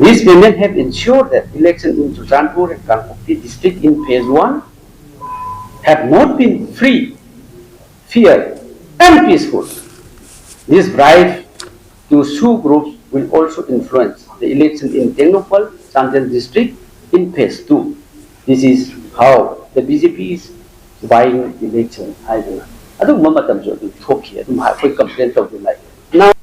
"These women have ensured that election in Churachandpur and Kangpokpi district in phase one have not been free, fair and peaceful. This bribe to SoO groups will also influence the election in Tengnoupal, Chandel district in phase two. This is how the B J P is buying election," ꯍꯥꯏꯗꯅ ꯑꯗꯨꯒꯨꯝꯕ ꯃꯇꯝꯁꯨ ꯑꯗꯨꯝ ꯊꯣꯛꯈꯤ꯫ ꯑꯗꯨꯝ ꯑꯩꯈꯣꯏ ꯀꯝꯄ꯭ꯂꯦꯟ ꯇꯧꯗꯨꯅ ꯂꯥꯛꯏ꯫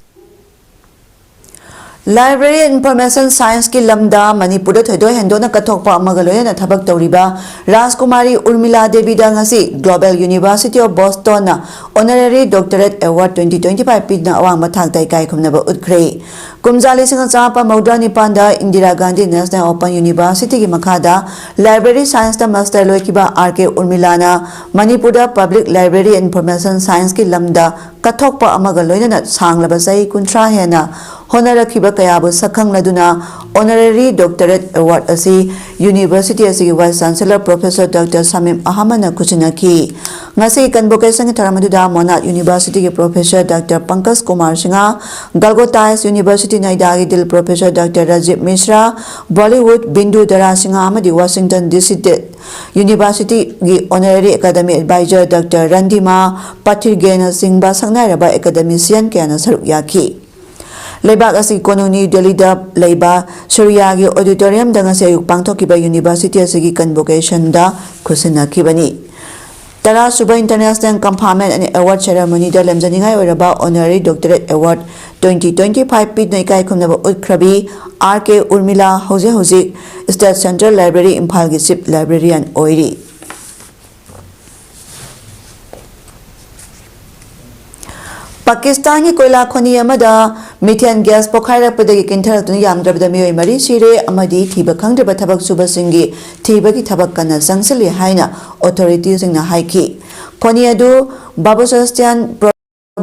Library Information Scienceꯀꯤ ꯂꯝꯗ ꯃꯅꯤꯄꯨꯔꯗ ꯊꯣꯏꯗꯣꯛ ꯍꯦꯟꯗꯣꯛꯅ ꯀꯠꯊꯣꯛꯄ ꯑꯃꯒ ꯂꯣꯏꯅꯅ ꯊꯕꯛ ꯇꯧꯔꯤꯕ ꯔꯥꯖꯀꯨꯃꯥꯔꯤ ꯎꯔꯃꯤꯂꯥ ꯗꯦꯕꯤꯗ ꯉꯁꯤ Global University of Bostonꯅ Honorary Doctorate Award twenty twenty-five ꯄꯤꯗꯨꯅ ꯑꯋꯥꯡꯕ ꯊꯥꯛꯇ ꯏꯀꯥꯏ ꯈꯨꯝꯅꯕ ꯎꯠꯈ꯭ꯔꯦ꯫ ꯀꯨꯝꯖꯥ ꯂꯤꯁꯤꯡ ꯑꯃ ꯆꯥꯃꯥꯄꯟ ꯃꯧꯗ꯭ꯔꯥ ꯅꯤꯄꯥꯟꯗ Indira Gandhi National Open Universityꯒꯤ ꯃꯈꯥꯗ Library Scienceꯇ Master ꯂꯣꯏꯈꯤꯕ R K ꯎꯔꯃꯤꯂꯥꯅ ꯃꯅꯤꯄꯨꯔꯗ Public Library Information Scienceꯀꯤ ꯂꯝꯗ ꯀꯠꯊꯣꯛꯄ ꯑꯃꯒ ꯂꯣꯏꯅꯅ ꯁꯥꯡꯂꯕ ꯆꯍꯤ ꯀꯨꯟꯊ꯭ꯔꯥ ꯍꯦꯟꯅ ꯍꯣꯠꯅꯔꯛꯈꯤꯕ ꯀꯌꯥꯕꯨ ꯁꯛꯈꯪꯂꯗꯨꯅ Honorary Doctorate Award ꯑꯁꯤ University ꯑꯁꯤꯒꯤ Vice Chancellor Professor Doctor ꯁꯃꯤꯝ ꯑꯍꯃꯗꯅ ꯈꯨꯠꯁꯤꯟꯅꯈꯤ꯫ ꯉꯁꯤꯒꯤ Convocationꯒꯤ ꯊꯧꯔꯝ ꯑꯗꯨꯗ Monad Universityꯒꯤ Professor Doctor Pankaj Kumar Singh, Galgotais University ꯅꯣꯏꯗꯥꯒꯤ Dean Professor Doctor Rajiv ꯃꯤꯁ꯭ꯔꯥ, Bollywood Bindu ꯗꯥꯔꯥ ꯁꯤꯡꯍ ꯑꯃꯗꯤ Washington D C Universityꯒꯤ Honorary Academy Advisor Doctor ꯔꯟꯗꯤꯃꯥ ꯄꯥꯊꯤꯔꯒꯦꯅꯆꯤꯡꯕ ꯁꯛꯅꯥꯏꯔꯕ academician ꯀꯌꯥꯅ ꯁꯔꯨꯛ ꯌꯥꯈꯤ꯫ ꯂꯩꯕꯥꯛ ꯑꯁꯤꯒꯤ ꯀꯣꯅꯨꯡ ꯅ꯭ꯌꯨ ꯗꯦꯜꯂꯤꯗ ꯂꯩꯕ ꯁꯨꯔꯤꯌꯥꯒꯤ Auditoriumꯗ ꯉꯁꯤ ꯑꯌꯨꯛ ꯄꯥꯡꯊꯣꯛꯈꯤꯕ University ꯑꯁꯤꯒꯤ Convocationꯗ ꯈꯨꯠꯁꯤꯟꯅꯈꯤꯕꯅꯤ꯫ ꯇꯔꯥꯁꯨꯕ International Conferment and Award Ceremonyꯗ ꯂꯦꯝꯖꯅꯤꯡꯉꯥꯏ ꯑꯣꯏꯔꯕ Honorary Doctorate Award twenty twenty-five ꯄꯤꯗꯨꯅ ꯏꯀꯥꯏ ꯈꯨꯝꯅꯕ ꯎꯠꯈ꯭ꯔꯕꯤ R K ꯎꯔꯃꯤꯂꯥ ꯍꯧꯖꯤꯛ ꯍꯧꯖꯤꯛ State Central Library ꯏꯝꯐꯥꯜꯒꯤ Chief Librarian ꯑꯣꯏꯔꯤ꯫ ꯄꯥꯀꯤꯁꯇꯥꯟꯒꯤ ꯀꯣꯏꯂꯥ ꯈꯣꯅꯤ ꯑꯃꯗ methane gas ꯄꯣꯈꯥꯏꯔꯛꯄꯗꯒꯤ ꯀꯤꯟꯊꯔꯛꯇꯨꯅ ꯌꯥꯝꯗ꯭ꯔꯕꯗ ꯃꯤꯑꯣꯏ ꯃꯔꯤ ꯁꯤꯔꯦ ꯑꯃꯗꯤ ꯊꯤꯕ ꯈꯪꯗ꯭ꯔꯕ ꯊꯕꯛ ꯁꯨꯕꯁꯤꯡꯒꯤ ꯊꯤꯕꯒꯤ ꯊꯕꯛ ꯀꯟꯅ ꯆꯪꯁꯤꯜꯂꯤ ꯍꯥꯏꯅ authorityꯁꯤꯡꯅ ꯍꯥꯏꯈꯤ꯫ ꯈꯣꯅꯤ ꯑꯗꯨ ꯕꯥꯕꯨꯁꯇꯥꯟ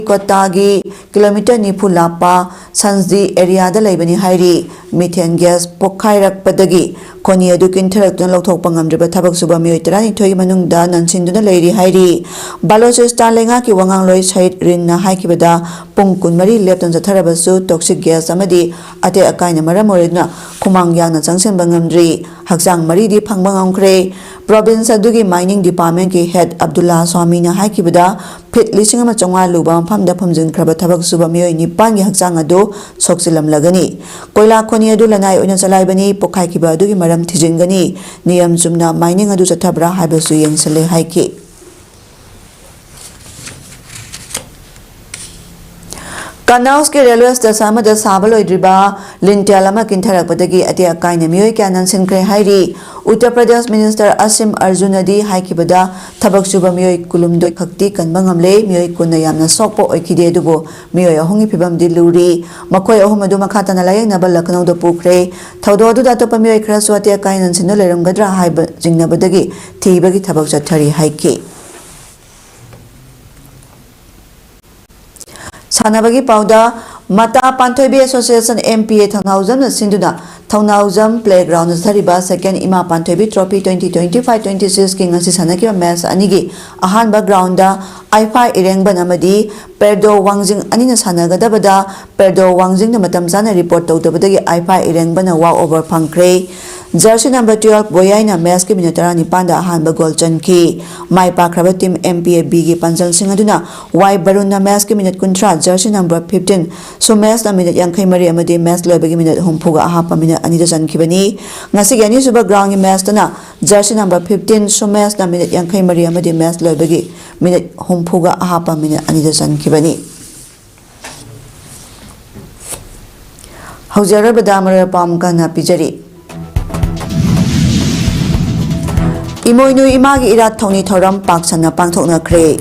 ꯀꯣꯇꯥꯒꯤ ꯀꯤꯂꯣꯃꯤꯇꯔ ꯅꯤꯐꯨ ꯂꯥꯞꯄ ꯁꯟꯖꯤ areaꯗ ꯂꯩꯕꯅꯤ ꯍꯥꯏꯔꯤ꯫ Methane gas ꯄꯣꯈꯥꯏꯔꯛꯄꯗꯒꯤ ꯈꯣꯅꯤ ꯑꯗꯨ ꯀꯤꯟꯊꯔꯛꯇꯨꯅ ꯂꯧꯊꯣꯛꯄ ꯉꯝꯗ꯭ꯔꯤꯕ ꯊꯕꯛ ꯁꯨꯕ ꯃꯤꯑꯣꯏ ꯇꯔꯥꯅꯤꯊꯣꯏꯒꯤ ꯃꯅꯨꯡꯗ ꯅꯟꯁꯤꯟꯗꯨꯅ ꯂꯩꯔꯤ ꯍꯥꯏꯔꯤ꯫ ꯕꯂꯣꯆꯤꯁꯇꯥꯟ ꯂꯩꯉꯥꯛꯀꯤ ꯋꯥꯉꯥꯡꯂꯣꯏ ꯁꯌꯤꯗ ꯔꯤꯟꯅ ꯍꯥꯏꯈꯤꯕꯗ, ꯄꯨꯡ ꯀꯨꯟꯃꯔꯤ ꯂꯦꯞꯇꯅ ꯆꯠꯊꯔꯕꯁꯨ toxic gas ꯑꯃꯗꯤ ꯑꯇꯦꯛ ꯑꯀꯥꯏꯅ ꯃꯔꯝ ꯑꯣꯏꯔꯗꯨꯅ ꯈꯨꯃꯥꯡ ꯌꯥꯡꯅ ꯆꯪꯁꯤꯟꯕ ꯉꯝꯗ꯭ꯔꯤ꯫ ꯍꯛꯆꯥꯡ ꯃꯔꯤꯗꯤ ꯐꯪꯕ ꯉꯝꯈ꯭ꯔꯦ꯫ Province ꯑꯗꯨꯒꯤ mining departmentꯀꯤ head ꯑꯕꯗꯨꯜꯂꯥ ꯁ꯭ꯋꯥꯃꯤꯅ ꯍꯥꯏꯈꯤꯕꯗ, feet ꯂꯤꯁꯤꯡ ꯑꯃ ꯆꯥꯝꯃꯉꯥ ꯂꯨꯕ ꯃꯐꯝꯗ ꯐꯨꯝꯖꯤꯟꯈ꯭ꯔꯕ ꯊꯕꯛ ꯁꯨꯕ ꯃꯤꯑꯣꯏ ꯅꯤꯄꯥꯟꯒꯤ ꯍꯛꯆꯥꯡ ꯑꯗꯨ ꯁꯣꯛꯆꯤꯜꯂꯝꯂꯒꯅꯤ꯫ ꯀꯣꯏꯂꯥ ꯈꯣꯅꯤ ꯑꯗꯨ ꯂꯅꯥꯏ ꯑꯣꯏꯅ ꯆꯂꯥꯏꯕꯅꯤ꯫ ꯄꯣꯈꯥꯏꯈꯤꯕ ꯑꯗꯨꯒꯤ ꯃꯔꯝ ꯊꯤꯖꯤꯟꯒꯅꯤ꯫ ꯅꯤꯌꯝ ꯆꯨꯝꯅ mining ꯑꯗꯨ ꯆꯠꯊꯕ꯭ꯔꯥ ꯍꯥꯏꯕꯁꯨ ꯌꯦꯡꯁꯤꯜꯂꯦ ꯍꯥꯏꯈꯤ꯫ ꯀꯅꯥꯎꯁꯀꯤ ꯔꯦꯜꯋꯦ ꯁ꯭ꯇꯦꯁꯟ ꯑꯃꯗ ꯁꯥꯕ ꯂꯣꯏꯗ꯭ꯔꯤꯕ ꯂꯤꯟꯇꯦꯜ ꯑꯃ ꯀꯤꯟꯊꯔꯛꯄꯗꯒꯤ ꯑꯇꯦꯛ ꯑꯀꯥꯏꯅ ꯃꯤꯑꯣꯏ ꯀꯌꯥ ꯅꯟꯁꯤꯟꯈ꯭ꯔꯦ ꯍꯥꯏꯔꯤ꯫ ꯎꯠꯇꯔ ꯄ꯭ꯔꯗꯦꯁ ꯃꯤꯅꯤꯁꯇꯔ ꯑꯁꯤꯝ ꯑꯔꯖꯨꯅꯗꯤ ꯍꯥꯏꯈꯤꯕꯗ, ꯊꯕꯛ ꯁꯨꯕ ꯃꯤꯑꯣꯏ ꯀꯨꯟꯍꯨꯝꯗꯣꯏ ꯈꯛꯇꯤ ꯀꯟꯕ ꯉꯝꯂꯦ, ꯃꯤꯑꯣꯏ ꯀꯨꯟꯅ ꯌꯥꯝꯅ ꯁꯣꯛꯄ ꯑꯣꯏꯈꯤꯗꯦ, ꯑꯗꯨꯕꯨ ꯃꯤꯑꯣꯏ ꯑꯍꯨꯝꯒꯤ ꯐꯤꯕꯝꯗꯤ ꯂꯨꯔꯤ꯫ ꯃꯈꯣꯏ ꯑꯍꯨꯝ ꯑꯗꯨ ꯃꯈꯥ ꯇꯥꯅ ꯂꯥꯌꯦꯡꯅꯕ ꯂꯈꯅꯧꯗ ꯄꯨꯈ꯭ꯔꯦ꯫ ꯊꯧꯗꯣꯛ ꯑꯗꯨꯗ ꯑꯇꯣꯞꯄ ꯃꯤꯑꯣꯏ ꯈꯔꯁꯨ ꯑꯇꯦꯛ ꯑꯀꯥꯏ ꯅꯟꯁꯤꯟꯗꯨꯅ ꯂꯩꯔꯝꯒꯗ꯭ꯔꯥ ꯍꯥꯏꯕ ꯆꯤꯡꯅꯕꯗꯒꯤ ꯊꯤꯕꯒꯤ ꯊꯕꯛ ꯆꯠꯊꯔꯤ ꯍꯥꯏꯈꯤ꯫ ꯁꯥꯟꯅꯕꯒꯤ ꯄꯥꯎꯗ, ꯃꯇꯥ ꯄꯥꯟꯊꯣꯏꯕꯤ ꯑꯦꯁꯣꯁꯤꯌꯦꯁꯟ, ꯑꯦꯝ ꯄꯤ ꯑꯦ, ꯊꯧꯅꯥꯎꯖꯝꯅ ꯁꯤꯟꯗꯨꯅ ꯊꯧꯅꯥꯎꯖꯝ ꯄ꯭ꯂꯦꯒ꯭ꯔꯥꯎꯟꯗ ꯆꯠꯊꯔꯤꯕ ꯁꯦꯀꯦꯟ ꯏꯃꯥ ꯄꯥꯟꯊꯣꯏꯕꯤ trophy twenty twenty five twenty ꯁꯤꯛꯁꯀꯤ ꯉꯁꯤ ꯁꯥꯟꯅꯈꯤꯕ ꯃꯦꯆ ꯑꯅꯤꯒꯤ ꯑꯍꯥꯟꯕ ꯒ꯭ꯔꯥꯎꯟꯗ ꯑꯥꯏꯐꯥ ꯏꯔꯦꯡꯕꯟ ꯑꯃꯗꯤ ꯄꯦꯔꯗꯣ ꯋꯥꯡꯖꯤꯡ ꯑꯅꯤꯅ ꯁꯥꯟꯅꯒꯗꯕꯗ ꯄꯦꯔꯗꯣ ꯋꯥꯡꯖꯤꯡꯅ ꯃꯇꯝ ꯆꯥꯅ ꯔꯤꯄꯣꯔꯠ ꯇꯧꯗꯕꯗꯒꯤ ꯑꯥꯏꯐꯥ ꯏꯔꯦꯡꯕꯟꯅ ꯋꯥꯛ ꯑꯣꯚꯔ ꯐꯪꯈ꯭ꯔꯦ꯫ ꯖꯔꯁꯤ ꯅꯝꯕꯔ ꯇꯨꯌꯦꯜꯐ ꯕꯣꯌꯥꯏꯅ ꯃꯦꯆꯀꯤ ꯃꯤꯅꯤꯠ ꯇꯔꯥꯅꯤꯄꯥꯟꯗ ꯑꯍꯥꯟꯕ ꯒꯣꯜ ꯆꯟꯈꯤ꯫ ꯃꯥꯏ ꯄꯥꯛꯈ꯭ꯔꯕ ꯇꯤꯝ ꯑꯦꯝ ꯄꯤ ꯑꯦ ꯕꯤꯒꯤ ꯄꯥꯟꯖꯜꯁꯤꯡ ꯑꯗꯨꯅ ꯋꯥꯏ ꯕꯔꯨꯟꯅ ꯃꯦꯆꯀꯤ ꯃꯤꯅꯤꯠ ꯀꯨꯟꯊ꯭ꯔꯥ, ꯖꯔꯁꯤ ꯅꯝꯕꯔ ꯐꯤꯐꯇꯤꯟ ꯁꯨꯃꯦꯁꯅ ꯃꯤꯅꯤꯠ ꯌꯥꯡꯈꯩ ꯃꯔꯤ ꯑꯃꯗꯤ ꯃꯦꯆ ꯂꯣꯏꯕꯒꯤ ꯃꯤꯅꯤꯠ ꯍꯨꯝꯐꯨꯒ ꯑꯍꯥꯞꯄ ꯃꯤꯅꯤꯠ ꯑꯅꯤꯗ ꯆꯟꯈꯤꯕꯅꯤ꯫ ꯉꯁꯤꯒꯤ ꯑꯅꯤꯁꯨꯕ ꯒ꯭ꯔꯥꯎꯟꯒꯤ ꯃꯦꯆꯇꯅ ꯖꯔꯁꯤ ꯅꯝꯕꯔ ꯐꯤꯐꯇꯤꯟ ꯁꯨꯃꯦꯁꯅ ꯃꯤꯅꯤꯠ ꯌꯥꯡꯈꯩ ꯃꯔꯤ ꯑꯃꯗꯤ ꯃꯦꯆ ꯂꯣꯏꯕꯒꯤ ꯃꯤꯅꯤꯠ ꯍꯨꯝꯐꯨꯒ ꯑꯍꯥꯞꯄ ꯃꯤꯅꯤꯠ ꯑꯅꯤꯗ ꯆꯟꯈꯤꯕꯅꯤ꯫ ꯍꯧꯖꯤꯛ ꯑꯔꯣꯏꯕꯗ ꯃꯔꯨꯑꯣꯏꯕ ꯄꯥꯎ ꯑꯃꯨꯛ ꯍꯟꯅ ꯄꯤꯖꯔꯤ꯫ ꯏꯃꯣꯏꯅꯨ ꯏꯃꯥꯒꯤ ꯏꯔꯥꯠ ꯊꯧꯅꯤ ꯊꯧꯔꯝ ꯄꯥꯛ ꯁꯟꯅ ꯄꯥꯡꯊꯣꯛꯅꯈ꯭ꯔꯦ꯫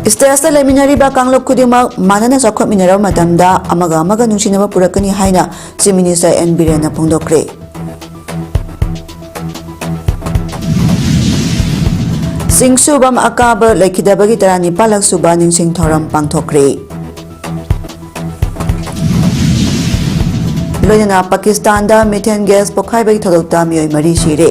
ꯁ꯭ꯇꯦꯠꯇ ꯂꯩꯃꯤꯟꯅꯔꯤꯕ ꯀꯥꯡꯂꯨꯞ ꯈꯨꯗꯤꯡꯃꯛ ꯃꯥꯟꯅꯅ ꯆꯥꯎꯈꯠꯃꯤꯟꯅꯔꯕ ꯃꯇꯝꯗ ꯑꯃꯒ ꯑꯃꯒ ꯅꯨꯡꯁꯤꯅꯕ ꯄꯨꯔꯛꯀꯅꯤ ꯍꯥꯏꯅ ꯆꯤꯐ ꯃꯤꯅꯤꯁꯇꯔ ꯑꯦꯟ ꯕꯤꯔꯦꯟꯅ ꯐꯣꯡꯗꯣꯛꯈ꯭ꯔꯦ꯫ ꯆꯤꯡꯁꯨꯕꯝ ꯑꯀꯥꯕ ꯂꯩꯈꯤꯗꯕꯒꯤ ꯇꯔꯥꯅꯤꯄꯥꯜꯂꯛ ꯁꯨꯕ ꯅꯤꯡꯁꯤꯡ ꯊꯧꯔꯝ ꯄꯥꯡꯊꯣꯛꯈ꯭ꯔꯦ꯫ ꯂꯣꯏꯅꯅ ꯄꯥꯀꯤꯁꯇꯥꯟꯗ methane gas ꯄꯣꯈꯥꯏꯕꯒꯤ ꯊꯧꯗꯣꯛꯇ ꯃꯤꯑꯣꯏ ꯃꯔꯤ ꯁꯤꯔꯦ꯫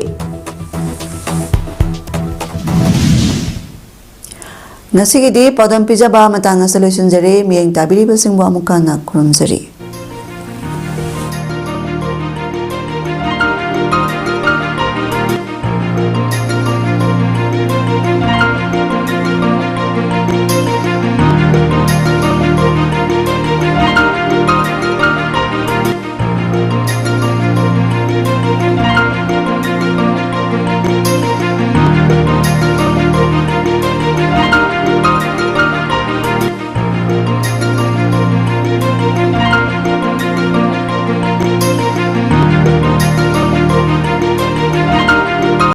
ꯉꯁꯤꯒꯤꯗꯤ ꯄꯥꯎꯗꯝ ꯄꯤꯖꯕ ꯃꯇꯥꯡ ꯑꯁꯤꯗ ꯂꯣꯏꯁꯤꯟꯖꯔꯦ꯫ ꯃꯤꯠꯌꯦꯡ ꯇꯥꯕꯤꯔꯤꯕꯁꯤꯡꯕꯨ ꯑꯃꯨꯛꯀ ꯍꯟꯅ ꯈꯨꯔꯨꯝꯖꯔꯤ꯫